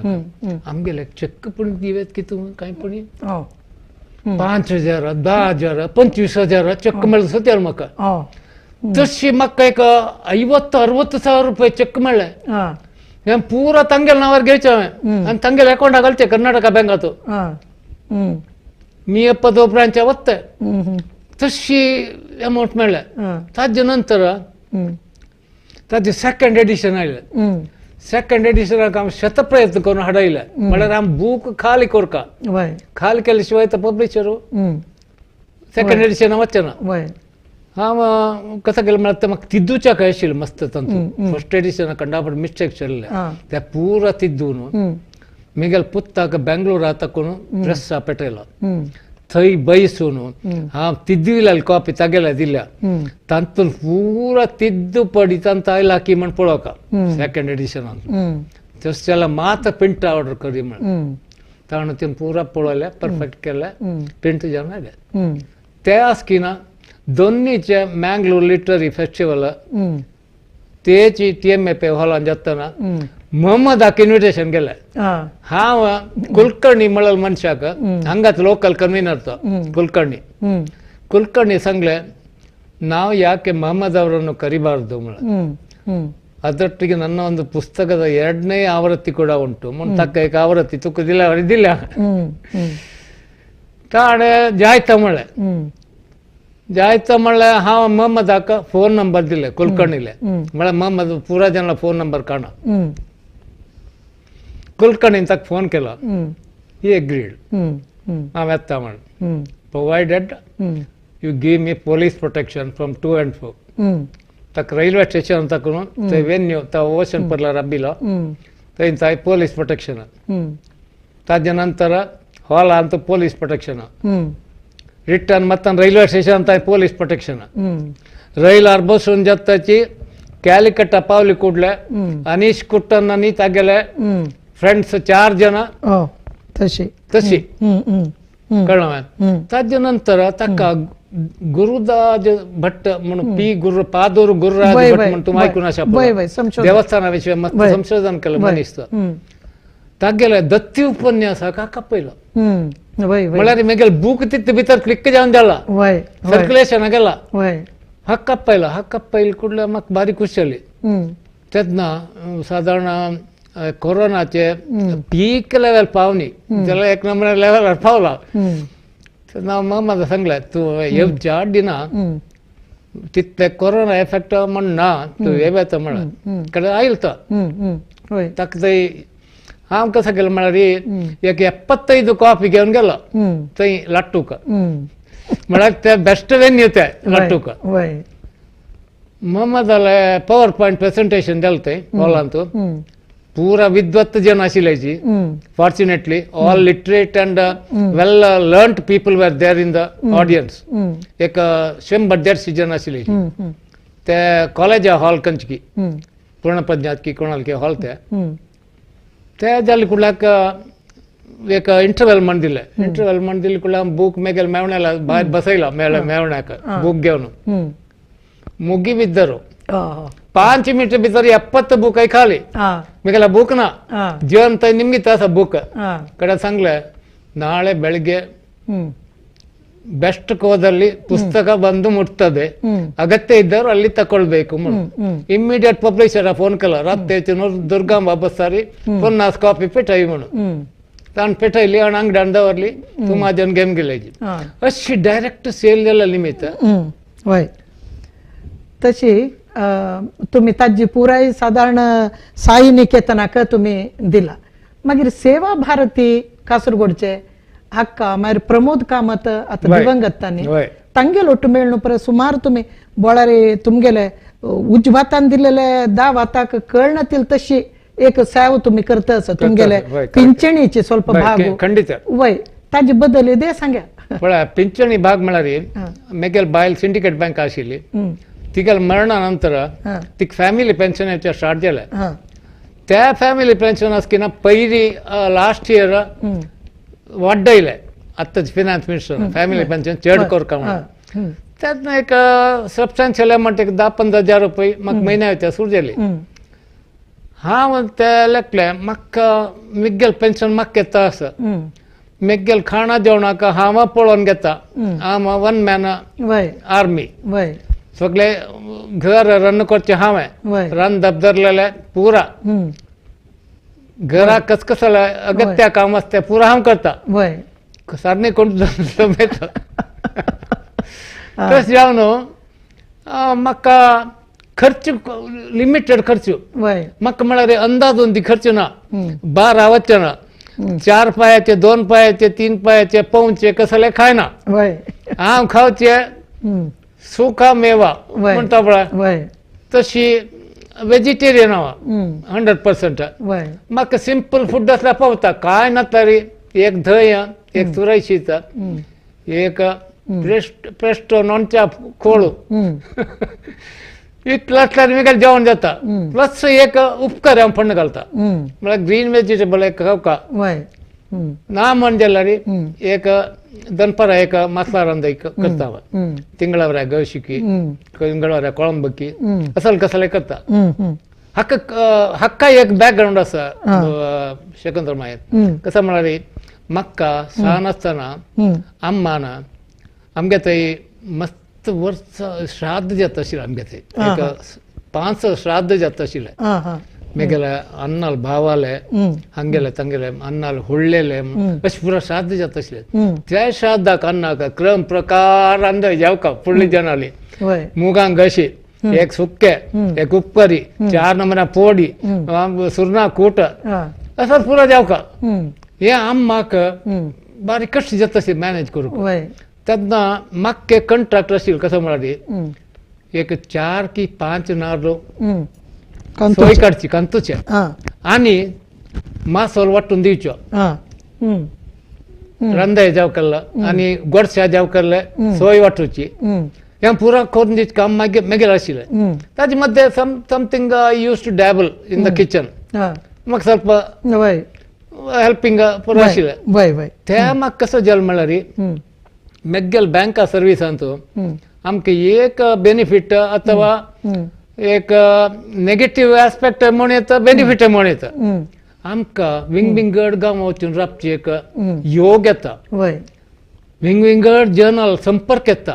आमगेले चेक पूण दिवेत की तूं कांय पूण 5,000 10,000 25,000 ಚೆಕ್ मेळ्ळे सद्यार म्हाका. तशी म्हाका एक 50-60 ಸಾವಿರ ರೂಪಾಯಿ ಚೆಕ್ मेळ्ळे. हें पुरा तांगेले नांवार घेवचें हांवें आनी तांगेले अकाउंटाक घालचें कर्नाटका बँकांत. मी पदो ब्रांचा वत्ते तशी अमाउंट मेळ्ळे. ताजे नंतर ताजे सेकंड एडिशन आयलें. सेकंड एडिशनाक आमी शतप्रयत्न करून हाडयले म्हळ्यार आमी बूक खाली करका, खाली केले शिवाय तो पब्लिशर सेकंड एडिशन वचना. हांव कसो केलें म्हळ्यार तें म्हाका तिद्दूच्याक आशिल्लें मस्त तातूंत. फर्स्ट एडिशनाक कंडापट मिस्टेक आशिल्लें ते पुरा तिद्दून म्हगेल्या पुताक बेंगलोरा ताकून प्रेसा पेटयलो. थंय बैसून हांव तिद्दुयल्या कॉपी तागेल्या दिल्या तातूंत पुरा तिद्दू पडी तांत आयला की म्हण पळोवका सेकंड एडिशनान. तशें जाल्यार मात प्रिंट ऑर्डर करी म्हण ताणें तें पुरा पळयलें, परफेक्ट केलें, प्रिंट जावन आयलें. ते आसकिना दोन्नीचे मँगलोर लिटररी फेस्टिवल तेची TMA हॉलान जातना मोहम्मदाक इन्विटेशन गेलें. हांव कुलकर्णी म्हळ्यार मनशाक हांगाच लोकल कन्व्हिनर तो कुलकर्णी, कुलकर्णी सांगलें ನಾವು ಯಾಕೆ ಮೊಹಮ್ಮದ್ ಅವರನ್ನು ಕರಿಬಾರ್ದು म्हळ्यार ಅದರೊಟ್ಟಿಗೆ ನನ್ನ ಒಂದು ಪುಸ್ತಕದ 2ನೇ ಆವೃತ್ತಿ ಕೂಡ ಉಂಟು ತಕ್ಕ ಏಕ ಆವೃತ್ತಿ ತುಕ್ಕದಿಲ್ಲ ಅವರಿದ್ದಿಲ್ಲ ತಾಣೆ ಜಾಯ್ತ ಮಳೆ ಜಾಯ್ತ ಮಳೆ ಹಾಂ ಮೊಹಮ್ಮದ್ ಹಾಕ ಫೋನ್ ನಂಬರ್ ದಿಲ್ಲ ಕುಲಕರ್ಣಿಲೆ ಮಳೆ ಮೊಹಮ್ಮದ್ ಪೂರಾ ಜನ ಫೋನ್ ನಂಬರ್ ಕಾಣ ಕುಲಕರ್ಣಿ ತಕ್ಕ ಫೋನ್ ಕೆಲ ಈ ಅಗ್ರೀಡ್ ಹಾಂ ಎತ್ತ ಮಾಡು provided you give me police protection from 2 and 4. ताका रेल्वे स्टेशन ताकून थंय वेन्यू तो ओशन पर्लर अब्बिलो थंय थंय पोलीस प्रोटेक्शन ताजे नंतर हॉल अंत पोलीस प्रोटेक्शन रिटर्न मत्तन रैल्वे स्टेशन थंय पोलीस प्रोटेक्शन रैलार बसून जाताची क्यालिकट पावली ಕೂಡಲೇ ಅನೀಶ್ ಕುಟ್ಟನ್ ಅನಿ ತಾಗೆಲೆ ಫ್ರೆಂಡ್ಸ್ 4 ಜನ ತಶಿ ತಶಿ ಕಳ್ಳ ತಾಜ ನಂತರ ತಕ್ಕ ಗುರುದಾಜ ಭಟ್ ಮನು ಪಿ ಗುರು ಪಾದೂರು ಗುರುರಾಜ ಭಟ್ ಮನು ತುಮಾಯ್ಕುನ ಶಾಪ ದೇವಸ್ಥಾನ ವಿಷಯ ಮತ್ತೆ ಸಂಶೋಧನೆ ಕಲ ಮನಿಸ್ತ ತಾಗೆಲೆ ದತ್ತಿ ಉಪನ್ಯಾಸ ಕಾಕಪ್ಪ ಇಲ್ಲ ಮಳ್ಳಾರಿ ಮೇಗೆಲ್ ಬೂಕ್ ತಿತ್ತು ಬಿತ್ತರ್ ಕ್ಲಿಕ್ ಜಾವಂದಲ್ಲ ಸರ್ಕ್ಯುಲೇಷನ್ ಆಗಲ್ಲ ಹಕ್ಕಪ್ಪ ಇಲ್ಲ ಹಕ್ಕಪ್ಪ ಇಲ್ಲಿ ಕೂಡಲೇ ಮಕ್ ಭಾರಿ ಖುಷಿಯಲ್ಲಿ तेन्ना सादारण कोरोनाचे पीक लेवल पावनी जाल्यार एक नंबर लेवलार पावला तेन्ना मामा सांगलें तूं येवच्या दिना तितले कोरोना एफेक्ट म्हण ना तूं येता म्हळ्यार कडे आयल तो ताका थंय हांव कसो गेलो म्हळ्यार एक 75 कॉफी घेवन गेलो थंय लाट्टूक म्हळ्यार ते बेस्ट वेन्यू ते लाट्टूक मम्मदाले पॉवर पॉइंट प्रेजेंटेशन दिलें थंय हॉलांत पूरा विद्वत् जन आशिल्ल्याची fortunately all literate and well learned people were there in the audience एक 100-150 जन आशिल्ल्याची ते कॉलेज हॉल कंचकी पूर्णप्रज्ञात की कोणालकी हॉल ते ते जाले कुडल्याक एक इंटरवेल म्हण दिले इंटरवेल म्हण दिले कुडल्या बूक मेगेल मेवण्याला भायर बसयला मेळ्ळें मेवण्याक बूक घेवन मुगी बिद्ದರು 5 ಮಿನಿಟ್ ಭಿತರ್ 70 ಬುಕ್ I ಖಾಲಿ ಮಿಗಲ ಬುಕ್ ನಾ ಜೀವನ್ ನಿಮ್ಗೆ ತಾಸ ಬುಕ್ ಕಡೆ ಸಂಗ್ಲೆ ನಾಳೆ ಬೆಳಿಗ್ಗೆ ಬೆಸ್ಟ್ ಕೋದಲ್ಲಿ ಪುಸ್ತಕ ಬಂದು ಮುಟ್ತದೆ ಅಗತ್ಯ ಇದ್ದವರು ಅಲ್ಲಿ ತಕೊಳ್ಬೇಕು ಇಮ್ಮಿಡಿಯೇಟ್ ಪಬ್ಲಿಷರ್ ಫೋನ್ ಕಲ ರಾತ್ರಿ ದುರ್ಗಾಂಬ ಬಸ್ಸಾರಿ ಪನ್ನಾಸ್ ಕಾಪಿ ಪಿಠಾಯಿ ಮಣು ತಾನು ಪಿಠಾಯಿಲಿ ಅವನ ಅಂಗಡಿ ಅಂದವರ್ಲಿ ತುಂಬಾ ಜನ ಗೇಮ್ ಗಿಲೇಜಿ ಅಷ್ಟು ಡೈರೆಕ್ಟ್ ಸೇಲ್ ಎಲ್ಲ ನಿಮಿತ್ತ तशी तुम्ही ताजी पुराय सादारण साई निकेतनाक तुम्ही दिला मागीर सेवा भारती कासरगोडचे हक्का मागीर प्रमोद कामत आतां दिवंगत तांणी तांगेल ಒಟ್ಟು मेळ्ळो परत सुमार तुमी बोळारी तुमगेले उजवातान दिलेले 10 वाताक कळनातील तशी एक सेव तुम्ही करता आसा तुमगेले पिंचणीचे ಸ್ವಲ್ಪ भाग खंडित वय ताजे बदल दे सांगा पळय ಪಿಂಚಣಿ भाग म्हळ्यार मेगेल बायल सिंडिकेट बँक आशिल्ली तिगेल मरणा नंतर तिक फॅमिली पेन्शन स्टार्ट जालें त्या फॅमिली पेन्शन आसकिना पयली लास्ट इयर वाडयलें आतांच फिनान्स मिनिस्टर फॅमिली पेन्शन चड करका म्हणून तेन्ना एक सबस्टान्शियल अमावंट एक 10-15 हजार रुपये म्हाका म्हयन्या सुरू जाली हांव ते लेखलें म्हाका मिगेल पेन्शन म्हाका येता आसा मेगेल खाणा जेवणाक हांव पळोवन घेता हांव वन मॅन आर्मी सगळे घर रन करचे हांवें रन दबदरलेले पुरा घरा कसकसले अगत्य काम आसता पुरा हांव करता सारने कोण जमेता तशें जावन म्हाका खर्च लिमिटेड खर्च म्हाका म्हळ्यार अंदाजून ती खर्च ना बारा वचना ना 4 पायाचे 2 पायाचे 3 पायाचे पोवचे कसले खायना हांव खावचे सुका मेवा म्हणटा पळय तशी वेजिटेरियन हांव 100% म्हाका सिंपल फूड आसल्यार पावता कांय ना तरी एक धंय एक सुरय शीत एक प्रेस्टो नॉनच्या कोळू इतलो आसल्यार मेगेलें जेवण जाता प्लस एक उपकार हांव फोण्ण घालता म्हळ्यार ग्रीन वेजिटेबल एक खावका ना म्हण जाल्यार एक दनपारा एक मसाला रांदय करता तिंगळावऱ्या गळशिकी तिंगळावऱ्या कोळंबकी असल कसले करता हाका हाका एक बॅकग्रावंड आसा शकुंतला मागीर कसो म्हळ्यार म्हाका सान आसतना अम्मान आमगे थंय मस्त वर्स श्राद्ध जाता आशिल्लें आमगे थंय एक 5 श्राद्ध जाता आशिल्लें मेगेले अन्नाल भावाले हांगेले तांगेले अन्नाल होळ्ळेले अशें पुरा श्राद्ध जाता आशिल्लें त्या श्राद्धाक अन्नाक क्रम प्रकार रांदय जेवका फुडली जनाली मुगांक अशी एक सुक्के एक उपकरी 4 नंबरा पोडी सुरना कूट असं पुरा जेवका हे आम्माक बारीक कश्ट जाता आशिल्लें मॅनेज करूंक तेन्ना म्हाका कंट्राक्ट आशिल्लें कसो म्हळ्यार एक 4 की 5 नारलो सोय काडची कंतूचे आनी मासोल वांटून दिवचो रांदाय जाव केल्लो आनी गोडशा जाव केल्ले सोय वांटूची हें पुरा करून दिवचें काम मागीर मेगेलें आशिल्लें. ताजे मध्य something I use to dabble in the kitchen म्हाका ಸ್ವಲ್ಪ हेल्पिंग पुरो आशिल्लें. ते म्हाका कसो जालें म्हळ्यार मेग्गेल बँका सर्विसांत आमकां एक बेनिफीट अथवा एक नेगेटीव आस्पेक्ट म्हण येता बेनिफीट म्हण येता. आमकां विंग विंगड गांव वचून राबची एक योग येता, विंग विंगड जर्नल संपर्क येता,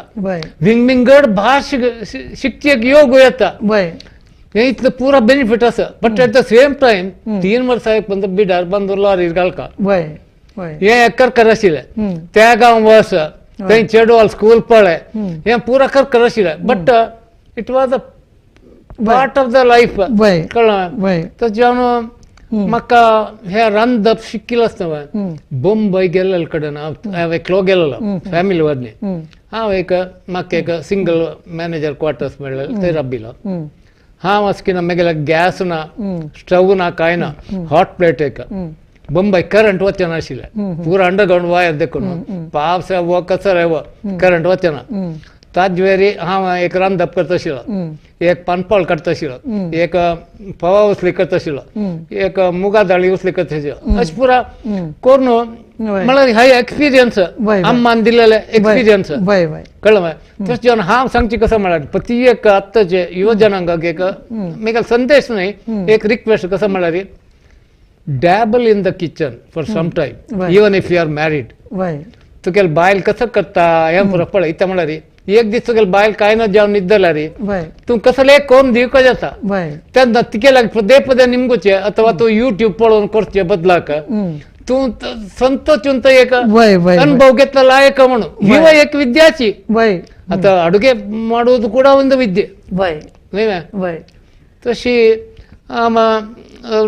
विंग विंगड भास शिकची एक योग येता. हें इतलें पुरा बेनिफीट आसा. But at the same time 3 वर्सां एक बंद बिडार बंद लॉरीर घालका हें करकर आशिल्लें. त्या गांव वस थंय चेडवाल स्कूल पळय हें पुरा करकर आशिल्लें. But it was a part of the life कळ्ळें. तशें जावन म्हाका हें रांदप शिकिल्लें आसतना बॉम्बय गेल्ले कडेन हांव एकलो गेल्लो फॅमिली वरनी. हांव एक म्हाका एक सिंगल मॅनेजर क्वार्टर्स मेळ्ळें थंय राबिल्लो. हांव आसकिना मेगेल्या गॅस ना स्टव ना कांय ना हॉट प्लेट एक बॉम्बय करंट वचना आशिल्लें पुरा अंडरग्रावंड वायर देखून पावस वो कसर येवो करंट वचना. ताजे हांव एक रांदप करता आशिल्लो, एक पानपाळ करता आशिल्लो, एक पवा उसली करता आशिल्लो, एक मुगा दाळी उसली करता आशिल्लो. अशें पुरा करून म्हळ्यार हाय एक्सपिरियन्स अम्मान दिलेले एक्सपिरियन्स कळ्ळें. तशें जेवन हांव सांगची कसो म्हळ्यार प्रति एक आत्ताचे युवा जनांगाक एक मेगेलो संदेश न्हय एक रिक्वेस्ट कसो म्हळ्यार dabble in the kitchen for some time even if you are married. तुगेले बायल कसो करता हें पुरो पळय. इतलें म्हळ्यार एक दीस तुगेले बायल कांय ना जावन न्हिदल्यार तूं कसलें करून दिवंक जाता तेन्ना तिगेल्या पदे पदे निमगुचें अथवा तूं यूट्यूब पळोवन करचे बदलाक तूं संतोचून एक अनुभव घेतला लायक म्हणून ही एक विद्याची. आतां अडुगे ಮಾಡುವುದು ಕೂಡ ಒಂದು ವಿದ್ಯೆ न्हय. तशी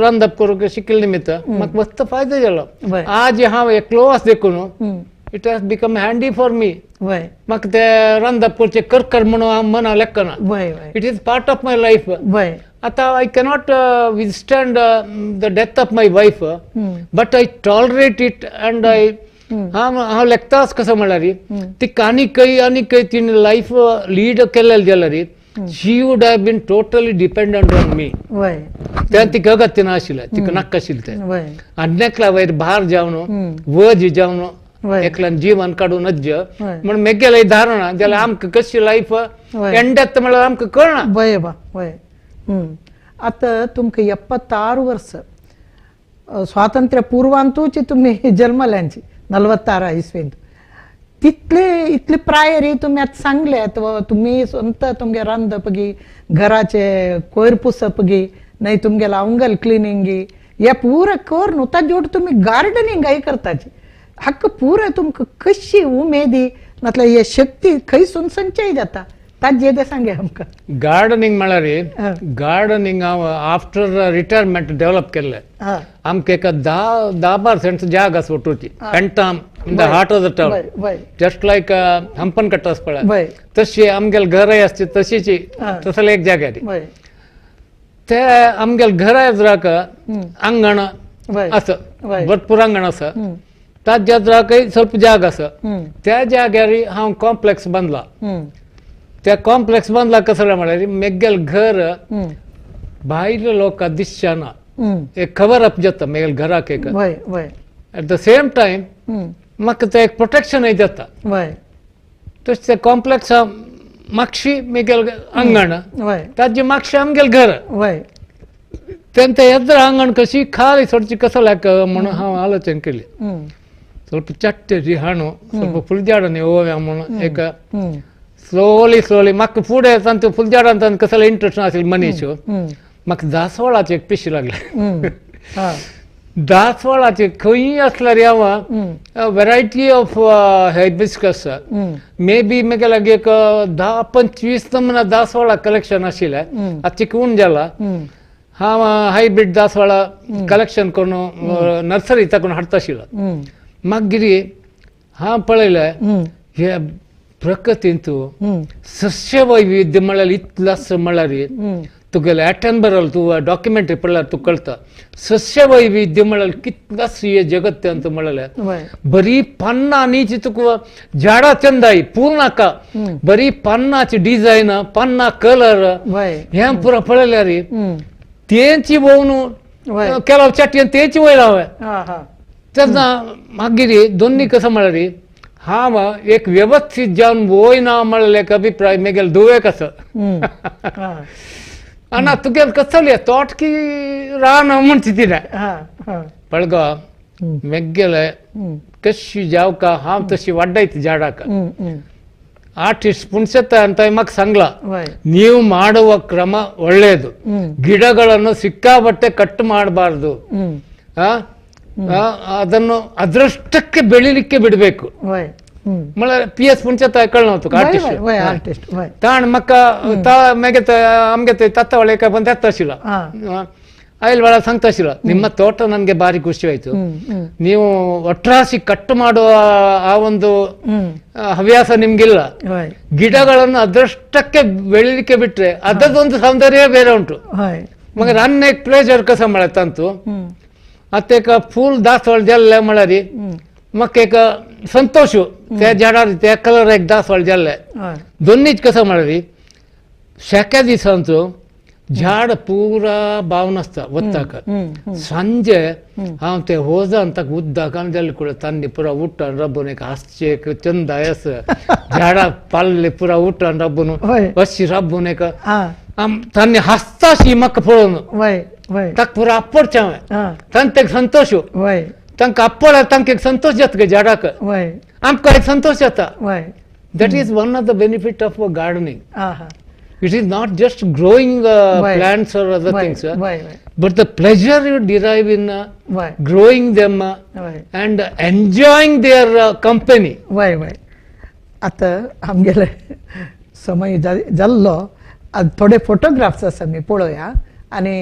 रांदप करूंक शिकिल्ले निमित्त म्हाका मस्त फायदो जालो. आज हांव एकलो आसा देखून it has become handy for me. म्हाका तें रांदप करचें करकर म्हणून हांव मना लेखना. It is part of my life. आतां I cannot withstand the death of my wife but I tolerate it and I हांव हांव लेखताच कसो म्हळ्यार तिका आनी खंय आनी खंय तिणें लायफ लीड केल्लें जाल्यार she would have been totally dependent on me. तें तिका अगत्य नाशिल्लें तिका नाका आशिल्लें तें. आनी एकल्या वयर भार जावन वज जावन एकल्यान जीवन काडूं नज्ज म्हण मेगेले धारणा जाल्यार आमकां कशी लायफ एंड येता म्हळ्यार आमकां कळना. वय बा वय. आतां तुमकां 76 वर्स स्वातंत्र्य पूर्वांतूच तुमी जल्मल्यांची 46 इस्वेंत तितले इतले प्रायरी तुमी आतां सांगल्यात तुमी स्वता तुमगे रांदप गी घराचे कोयर पुसप गी न्हय तुमगेले अंगल क्लिनींग गी हे पुरा करून ताजे वट तुमी गार्डनिंगाय करताची. हाका पुरा तुमकां कशी उमेदी नातल्यार हे शक्ती खंयसून संचय जाता ताजें तें सांगे आमकां. गार्डनिंग म्हळ्यार गार्डनिंग हांव आफ्टर रिटायरमेंट डेव्हलप केल्लें. आमकां एक 10-12 सेंट्स जाग आसा वटूची पेंटाम in the heart of the town just like Hampankatta आसा पळय तशी आमगेले घराय आसची तशीच तसले एक जाग्यार ते आमगेले घरा एजराक आंगण आसा भरपूर आंगण आसा ताज्या एजराकय ಸ್ವಲ್ಪ जाग आसा त्या जाग्यार हांव कॉम्प्लेक्स बांदला. त्या कॉम्प्लेक्स बांदला कसं म्हळ्यार मेगेल घर भायले लोकां दिसचें ना एक खबर अप जाता मेगेल घराक एक. एट the same time म्हाका तें एक प्रोटेक्शनय जाता. तशें तें कॉम्प्लेक्स मागशी मेगेल आंगण ताजे मागशें आमगेल घर तेंचे येद्र आंगण कशी खाली सोडची कसं लायक म्हणून हांव आलोचन केली. ಸ್ವಲ್ಪ ಚಟ್ಟೆ ಹಣ್ಣು ಸ್ವಲ್ಪ फुलझाडांनी ओव्या म्हणून एक स्लोली स्लोली म्हाका फुडें तांतू फुलझाडां तांकां कसलो इंट्रस्ट नाशिल्लो मनीस म्हाका दासवाळाचें एक पिशें लागलें. दासवाळाचें खंयूय आसल्यार हांव variety of hibiscus may be म्हागे लागीं एक 10-25 नमुना दासवाळा कलेक्शन आशिल्लें. आतां चिकून जाला. हांव हायब्रीड दासवाळा कलेक्शन करून नर्सरी ताकून हाडटा आशिल्लो. मागीर हांव पळयलें हे प्रकृतींत सस्य वैविध्य म्हळ्यार इतलें आसा म्हळ्यार तुगेले एटनबरल तूं डॉक्युमेंटरी पळयल्यार तुका कळटा सस्य वैविध्य म्हळ्यार कितलें आसा हे जगत्यांत म्हळ्यार बरी पान्नां न्ही तुका झाडां चंदाय फूल नाका बरी पान्नाची डिझायन पान्ना कलर हें पुरा पळयल्यार तेंची भोवन केलाव चाटयेन तेंची वयर हांवें तेन्ना मागीर दोन्ही कसो म्हळ्यार हांव एक व्यवस्थीत जावन वयना म्हळ्यार एक अभिप्राय मेगेल धुवेक आसा आना तुगेल कसले तोट की रान म्हणची तिणें पळगो मेगेले कशी जावका हांव तशी वाड्डायत झाडाक ಆರ್ಟಿಸ್ಟ್ ಪುಣ್ಸೆತ್ತ ಅಂತ म्हाका सांगला ನೀವು ಮಾಡುವ ಕ್ರಮ ಒಳ್ಳೆಯದು, ಗಿಡಗಳನ್ನು ಸಿಕ್ಕಾಬಟ್ಟೆ ಕಟ್ ಮಾಡಬಾರ್ದು, ಅದನ್ನು ಅದೃಷ್ಟಕ್ಕೆ ಬೆಳಿಲಿಕ್ಕೆ ಬಿಡಬೇಕು. ಪಿ ಎಸ್ ಪುಣ್ಸೆತ್ತ ಕಳ್ಳ ಆರ್ಟಿಸ್ಟ್ ತಾಣ್ ಮಕ್ಕ ಮೇಗೆ ಆಮ್ಗೆ ತತ್ತ ಒಳ್ಳೆ ಬಂದ ಎತ್ತಸಿಲ್ಲ ಆಯಿಲ್ ಒಳ ಸಂತೋಷಿಲ್ಲ. ನಿಮ್ಮ ತೋಟ ನನಗೆ ಭಾರಿ ಖುಷಿ ಆಯ್ತು, ನೀವು ಒಟ್ರಾಸಿ ಕಟ್ ಮಾಡುವ ಆ ಒಂದು ಹವ್ಯಾಸ ನಿಮ್ಗಿಲ್ಲ, ಗಿಡಗಳನ್ನು ಅದೃಷ್ಟಕ್ಕೆ ಬೆಳಿಲಿಕ್ಕೆ ಬಿಟ್ರೆ ಅದರದೊಂದು ಸೌಂದರ್ಯ ಬೇರೆ ಉಂಟು. ಮಗ ರನ್ ಏಕ್ ಪ್ಲೇಜರ್ ಕಸ ತಂತು ಅತ್ತೇಕ ಫೂಲ್ ದಾಸವಾಳ ಜಲ್ಲೆ ಮಳರಿ ಮಕ್ಕೇಕ ಸಂತೋಷ ते झाडार ते कलर एक दासवाळ जल्ले दोन्हीच कसं म्हळ्यार शेक्या दिसांचो झाड पुरा बावन आसता वताक सांजे हांव ते होजान ताका उदकान जाले कुडे तांणी पुरा उठून रबून एक हासचे एक चंदा आसा झाडां पाल्ले पुरा उठून रबून अशी रबून एक तांणी हासताशी म्हाका पळोवन ताका पुरा आपडचें हांवें तांकां एक संतोश तांकां आपडल्यार तांकां एक संतोष जाता गे झाडाक आमकां एक संतोष जाता. That is one of the benefit of gardening. It is not just growing plants or other things, but the pleasure you derive in growing them and enjoying their company. आतां आमगेले समय जाल्लो, थोडे फोटोग्राफ्स आसा आमी पळोवया आनी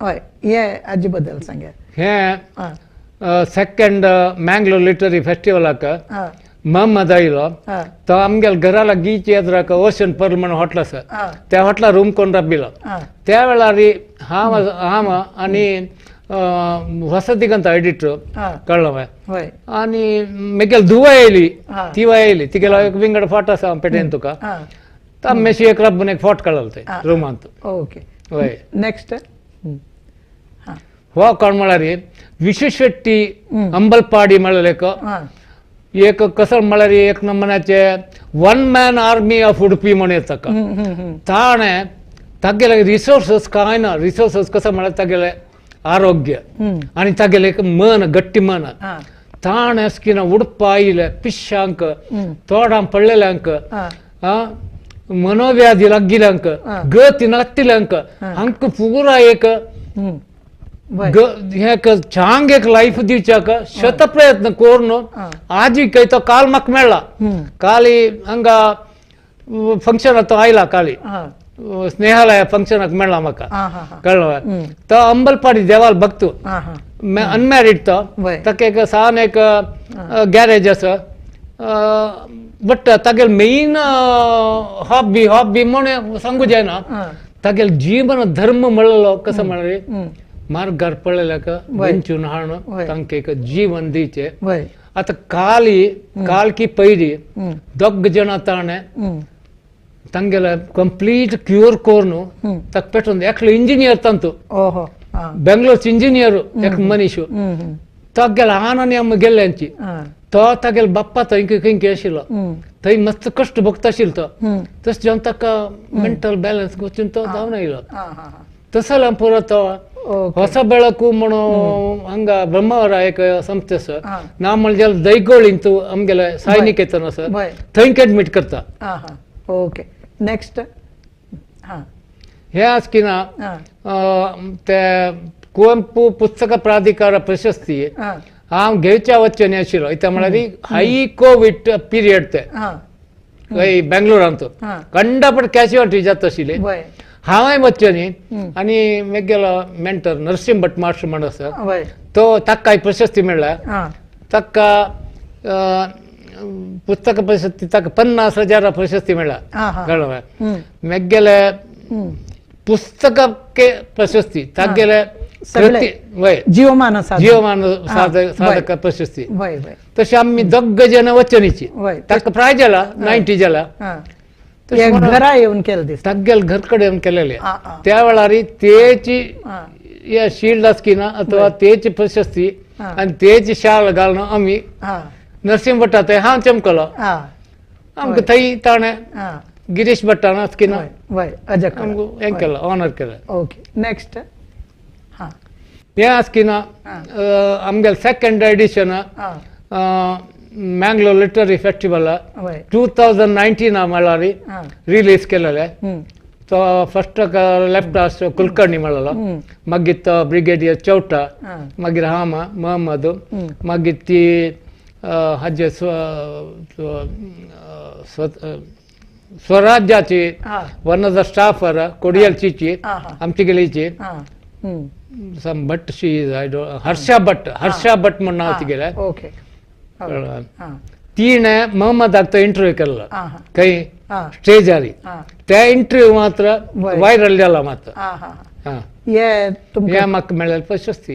हय हे हाजे बद्दल सांगया. हें सेकंड मँगलोर लिटररी फेस्टिवलाक महम्मद आयलो तो आमगेल घरा लागींच एदराक ओशन पर्ल म्हणून हॉटेल आसा त्या हॉटेलार रूम कोण राबिलो. त्या वेळार हांव हांव आनी वसतिगंत एडिटर कळ्ळो हांवें आनी मेगेल धुवा येयली तिवा येयली तिगेलो एक विंगड फोटो आसा पेटेन तुका तामेशी एक राबून एक फोटो काडलो ते रुमांत. ओके हय नेक्स्ट हो कोण म्हळ्यार विशु शेट्टी अंबलपाडी म्हळ्यार एक एक कसं म्हळ्यार एक नमुन्याचे one man army of Udupi म्हणून येता ताणें तागेले रिसोर्सस कांय ना. रिसोर्सस कसं म्हळ्यार तागेले आरोग्य आनी तागेले एक मन गट्टी मन. ताणें स्किन उडपा आयले पिश्यांक तोडां पडलेल्यांक मनोव्याधी लागिल्यांक गती नातिल्यांक हांकां पुरा एक छांग एक लायफ दिवच्याक शत प्रयत्न करून आजी तो काल म्हाका मेळ्ळा. काली हांगा फंक्शनाक तो आयला काली स्नेहालय फंक्शनाक मेळ्ळा म्हाका कळ्ळो. तो अंबलपाडी देवाल भक्तू अनमॅरीड तो ताका एक सान एक गॅरेज आसा बट तागेल मेन हॉबी हॉबी म्हण सांगू जायना तागेल जीवन धर्म म्हणलो कसो म्हळ्यार मार्गार पडलेल्याक वेंचून हाडून तांकां एक जीवन दिवचें. आतां काली कालकी पयली दोग जाणां ताणें तांगेले कंप्लीट क्युअर करून ताका पेटोवन एकलो इंजिनियर तांतू बेंगलोरचो इंजिनियर एक मनीस तागेले आन आनी आमी गेल्ल्यांची तो तागेले बाप्पा थंय खंय खंय आशिल्लो थंय मस्त कश्ट भोगता आशिल्लो तो तशें जावन ताका मेंटल बॅलन्स वचून तो जावन आयलो. तसो पुरो तो ಹೊಸ ಬೆಳಕು म्हणून हांगा ब्रह्मावरा एक संस्था आसा ना म्हणजे दैगोळींत आमगेले सायनिकेतन आसा थंय एडमीट करता. ओके नेक्स्ट हे आसकिना ते कुवेंपू पुस्तक प्राधिकार प्रशस्ती हांव घेवच्या वच्चें न्ही आशिल्लो इत्या म्हळ्यार हाय कोवीड पिरियड ते हय बेंगलोरांत कंडापट कॅज्युअलिटी जाता आशिल्ली. हांवें वच्चें न्ही आनी मेगेलो मेंटर नरसिंह भट मास्टर म्हण आसा तो ताका प्रशस्ती मेळ्ळ्या. ताका पुस्तक प्रशस्ती ताका 50,000 प्रशस्ती मेळ्ळा कळ्ळें मेगेले पुस्तकाके प्रशस्ती तागेले वय जीवमान जीवमान साधक प्रशस्ती तशें आमी दोग जण वचनीची ताका प्रायज जाला 90 जाला घरा येवन केलें दिसता तागेले घर कडेन येवन केलेले त्या वेळार तेची शिल्ड आसकी ना अथवा तेची प्रशस्ती आनी तेची शाल घालून आमी नरसिंह भट्टा थंय हांव चमकलो आमकां थंय ताणें गिरीश भट्टान आसकी ना आमकां हें केलां ऑनर केलें. Okay next. हें आसकी ना आमगेले second edition Mangalore literary festival 2019 म्हळ्यार रिलीज केलेले. तो फस्ट लेफ्ट आस कुलकर्णी म्हणलो मागीर तो ब्रिगेडियर चौटा मागीर हामा महम्मद मागीर ती हाजे स्वराज्याची one of the staffer Kodial Chichi आमची गेलीची सम भट शी हर्षा भट हर्षा भट म्हण नांव तिगेलें. तिणें महम्मदाक तो इंटरव्यू केल्लो खंय स्टेजार ते इंटरव्यू मात्र व्हायरल जाला मात्र. हें म्हाका मेळ्ळें प्रशस्ती.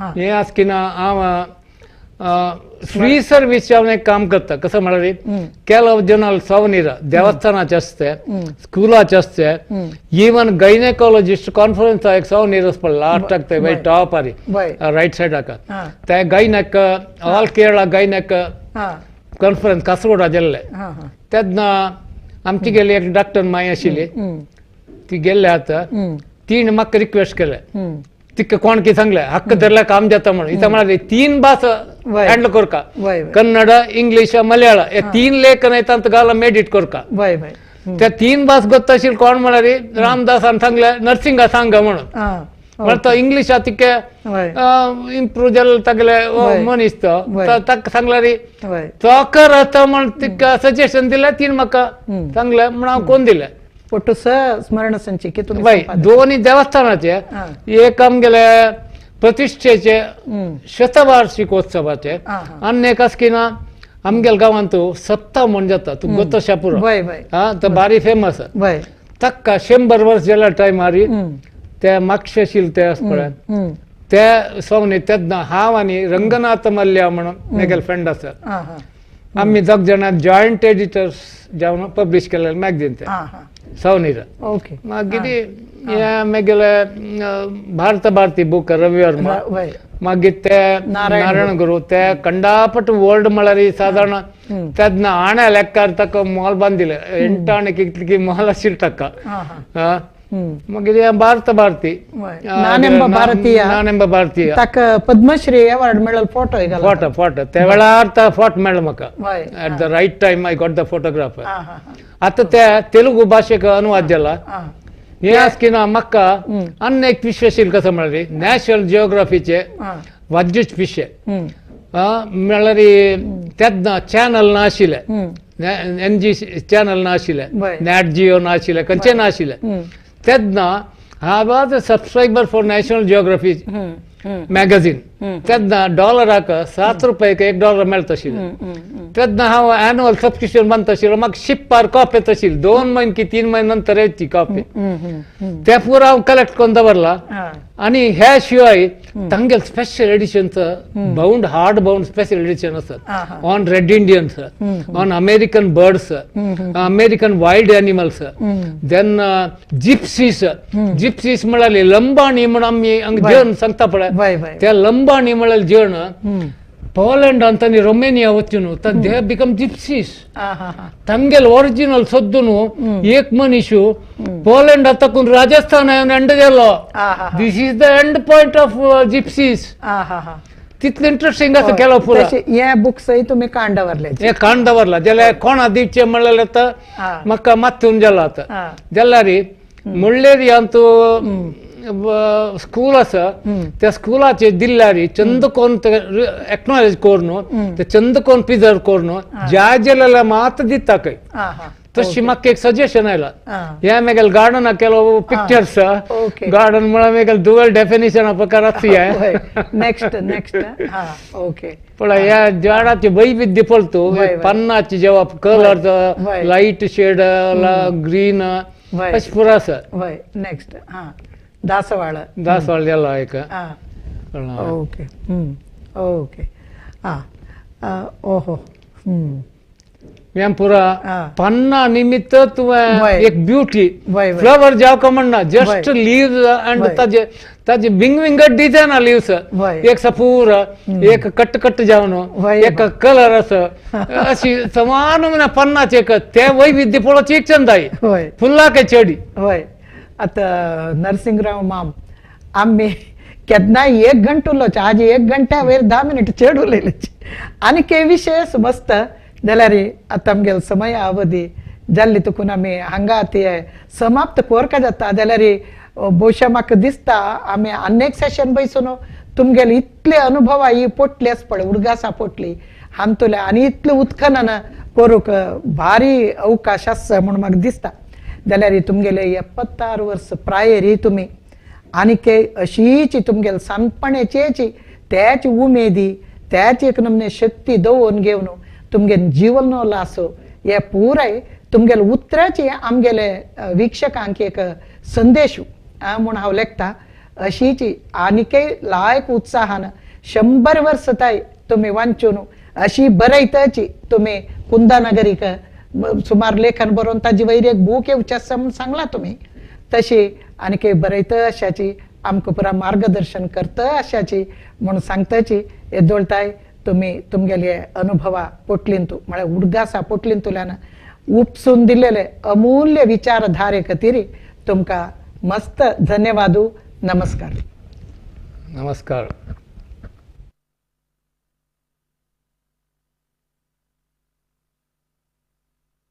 हें आसकी ना हांव फ्री सर्वीस हांव एक काम करता कसं म्हळ्यार ಕೆಲವು ಜನ ಸವನೀರ ದೇವಸ್ಥಾನಾचे असते स्कुलाचे असते इवन गायनेकॉलॉजिस्ट कॉन्फरन्स एक सवनीर पडला लास्टाक ते वय टॉप आरी रायट सायडाक ते gynaec all Kerala gynaec conference कासरगोडा गेल्ले तेन्ना आमची गेली एक डॉक्टर माय आशिल्ली ती गेल्ले आतां तिणें म्हाका रिक्वेस्ट केलें तिका कोण की सांगले हक्क धरल्या काम जाता म्हणून इथं म्हणाले 3 भास हँडल करका कन्नड इंग्लिश मलयाळ हे 3 लेखन येतात गाला एडिट करका त्या 3 भास गोत्ताशील कोण म्हणाले रामदासान सांगले नरसिंगा सांगा म्हणून म्हणटा इंग्लिश तिके इम्प्रूव जाल्ले तागेले मनीस तो ताका सांगल्यार तो कर आतां म्हण तिका सजेशन दिलें तिणें म्हाका सांगलें म्हण हांव कोण दिलें. ಒಟ್ಟು ಸ ಸ್ಮರಣ ಸಂಚಿಕೆ दोन्ही देवस्थानाचे एक आमगेले प्रतिष्ठेचे शतवार्षिकोत्सवाचे आनी एक आसकी ना आमगेले गांवांत सप्ताह म्हण जाता तुका गोत्तशा पुरो हा तो बारी फेमस ताका 100 वर्स जाल्या टायमार ते मागशेशील ते आसा पळय ते सवनी तेन्ना हांव आनी रंगनाथ मल्ल्या म्हणून म्हगेलो फ्रेंड आसा आमी दोग जाणां जॉयंट एडिटर्स जावन पब्लिश केलेले मॅगझीन ते सवनीर. ओके मागीर हे मागीर भारत भारती बूक रवी वर्मा मागीर ते नारायण गुरु ते कंडापट वर्ल्ड म्हळ्यार सादारण तेन्ना आण्या लेक्कार ताका मोल बांदिले 8 आणेक इतली मोल आशिल्ली ताका. मागीर भारत भारती नानेंबा भारतीय नानेंबा भारतीय ताका पद्मश्री अवॉर्ड मेळ्ळो फोटो फोटो फोटो त्या वेळार तो फोटो मेळ्ळो म्हाका at the right time I got the photographer. आतां त्या तेलुगू भाशेक अनुवाद जाला. हें आसकी ना म्हाका आनी एक पिशे आशिल्लें कसो म्हळ्यार नॅशनल जिओग्राफीचे वाद्यूच पिशे म्हळ्यार तेन्ना चॅनल ना आशिल्लें एन जी चॅनल ना आशिल्लें नॅट जिओ ना आशिल्लें खंयचें ना आशिल्लें तेन्ना हांव was a subscriber for National Geography magazine तेन्ना डॉलराक 7 रुपयाक $1 मेळटा आशिल्लें तेन्ना हांव एनुअल सबस्क्रिप्शन बांदता आशिल्लो म्हाका शिप्पार कॉपी येता आशिल्ली 2 म्हयने की 3 म्हयने नंतर येची कॉपी ते पुरो हांव कलेक्ट करून दवरला. आनी ह्या शिवाय तांगेले special एडिशनच bound hard bound special edition आसत on red Indians on American birds American wild animals then gypsies gypsies म्हळ्यार लंबाणी म्हण आमी हांगा जेवण सांगता पळय त्या लंबाणी म्हळ्यार जेवण पोलंड आनी रोमेनिया वचून they become gypsies तांगेले ओरिजिनल सोदून एक मनीस पोलंड ताकून राजस्थान एंड जालो. This is the end point of gypsies. तितलें इंट्रस्टिंग आसा केलो पुरो. हे बुक्सय तुमी काण दवरले हे काण दवरला जाल्यार कोणा दिवचें म्हणल्यार आतां म्हाका मातून जाला आतां जाल्यार मुळ्ळेरियांत स्कूल आसा त्या स्कुलाचे दिल्यार चंद कोन एक्नॉलेज करून ते चंद कोन प्रिजर्व करून जाय जाल्यार मात दिता खंय तशी म्हाका एक सजेशन आयला. हे मेगेल गार्डना केलो पिक्चर्स गार्डन म्हळ्यार मेगेल दुवेल डेफिनेशन प्रकार आसता. नेक्स्ट नेक्स्ट हा ओके. पण ह्या झाडाचे वैविध्य पळतो पन्नाचे जेव्हा कलर लाईट शेड ग्रीन अशें पुरो आसा. नेक्स्ट हा दासवाळ दासवाळ गेला एक. ओके ओके हा ओहो हें पुरा पन्ना निमित्त तुवें एक ब्युटी फ्लावर जावका म्हणना जस्ट लीव्स अँड ताजे ताजे विंग विंगड डिझायन लिव्स एक सपूर एक कट कट जावन एक कलर आसा अशी समान म्हणा पन्नाचे एक ते वैविध्य पळोवची एक चंदाय फुल्ला काय चेडी. हय आतां नरसिंहराव माम आमी केन्नाय एक घंटो उलोवचें आज एक घंट्या वयर 10 मिनट चड उलयलें आनी के विशय मस्त जाल्यार आतां आमगेलो समय अवधी जाल्ली तुकून आमी हांगा ती समाप्त कोरका जाता जाल्यार भोवशा म्हाका दिसता आमी आनी एक सेशन बैसून तुमगेले इतले अनुभव ही पोटली आसा पळय उडगासा पोटली हांतुले आनी इतलें उत्खनन करूंक भारी अवकाश आसा म्हूण म्हाका दिसता. जाल्यार तुमगेले 76 वर्स प्रायरी तुमी आनीक अशीच तुमगेले सानपणाचेच त्याच उमेदी त्याच एक नमने शक्ती दवरून घेवन तुमगे जीवन आसो हे पुराय तुमगेले उतराचे आमगेले वीक्षकांक एक संदेश म्हूण हांव लेखता. अशीच आनीकय लायक उत्साहान 100 वर्स ताय तुमी वाचून अशी बरयताची तुमी कुंदानगरीक सुमार लेखन बरोवन ताजे वयर एक बूक येवचें आसा म्हूण सांगला तुमी तशी आनीकय बरयता अशाची आमकां पुरा मार्गदर्शन करता अशाची म्हूण सांगताची येदोळताय तुमी तुमगेले अनुभवा पोटलींतू म्हळ्यार उडगासा पोटलींतल्यान उपसून दिलेले अमूल्य विचारधारे खातीर तुमकां मस्त धन्यवाद. नमस्कार. नमस्कार.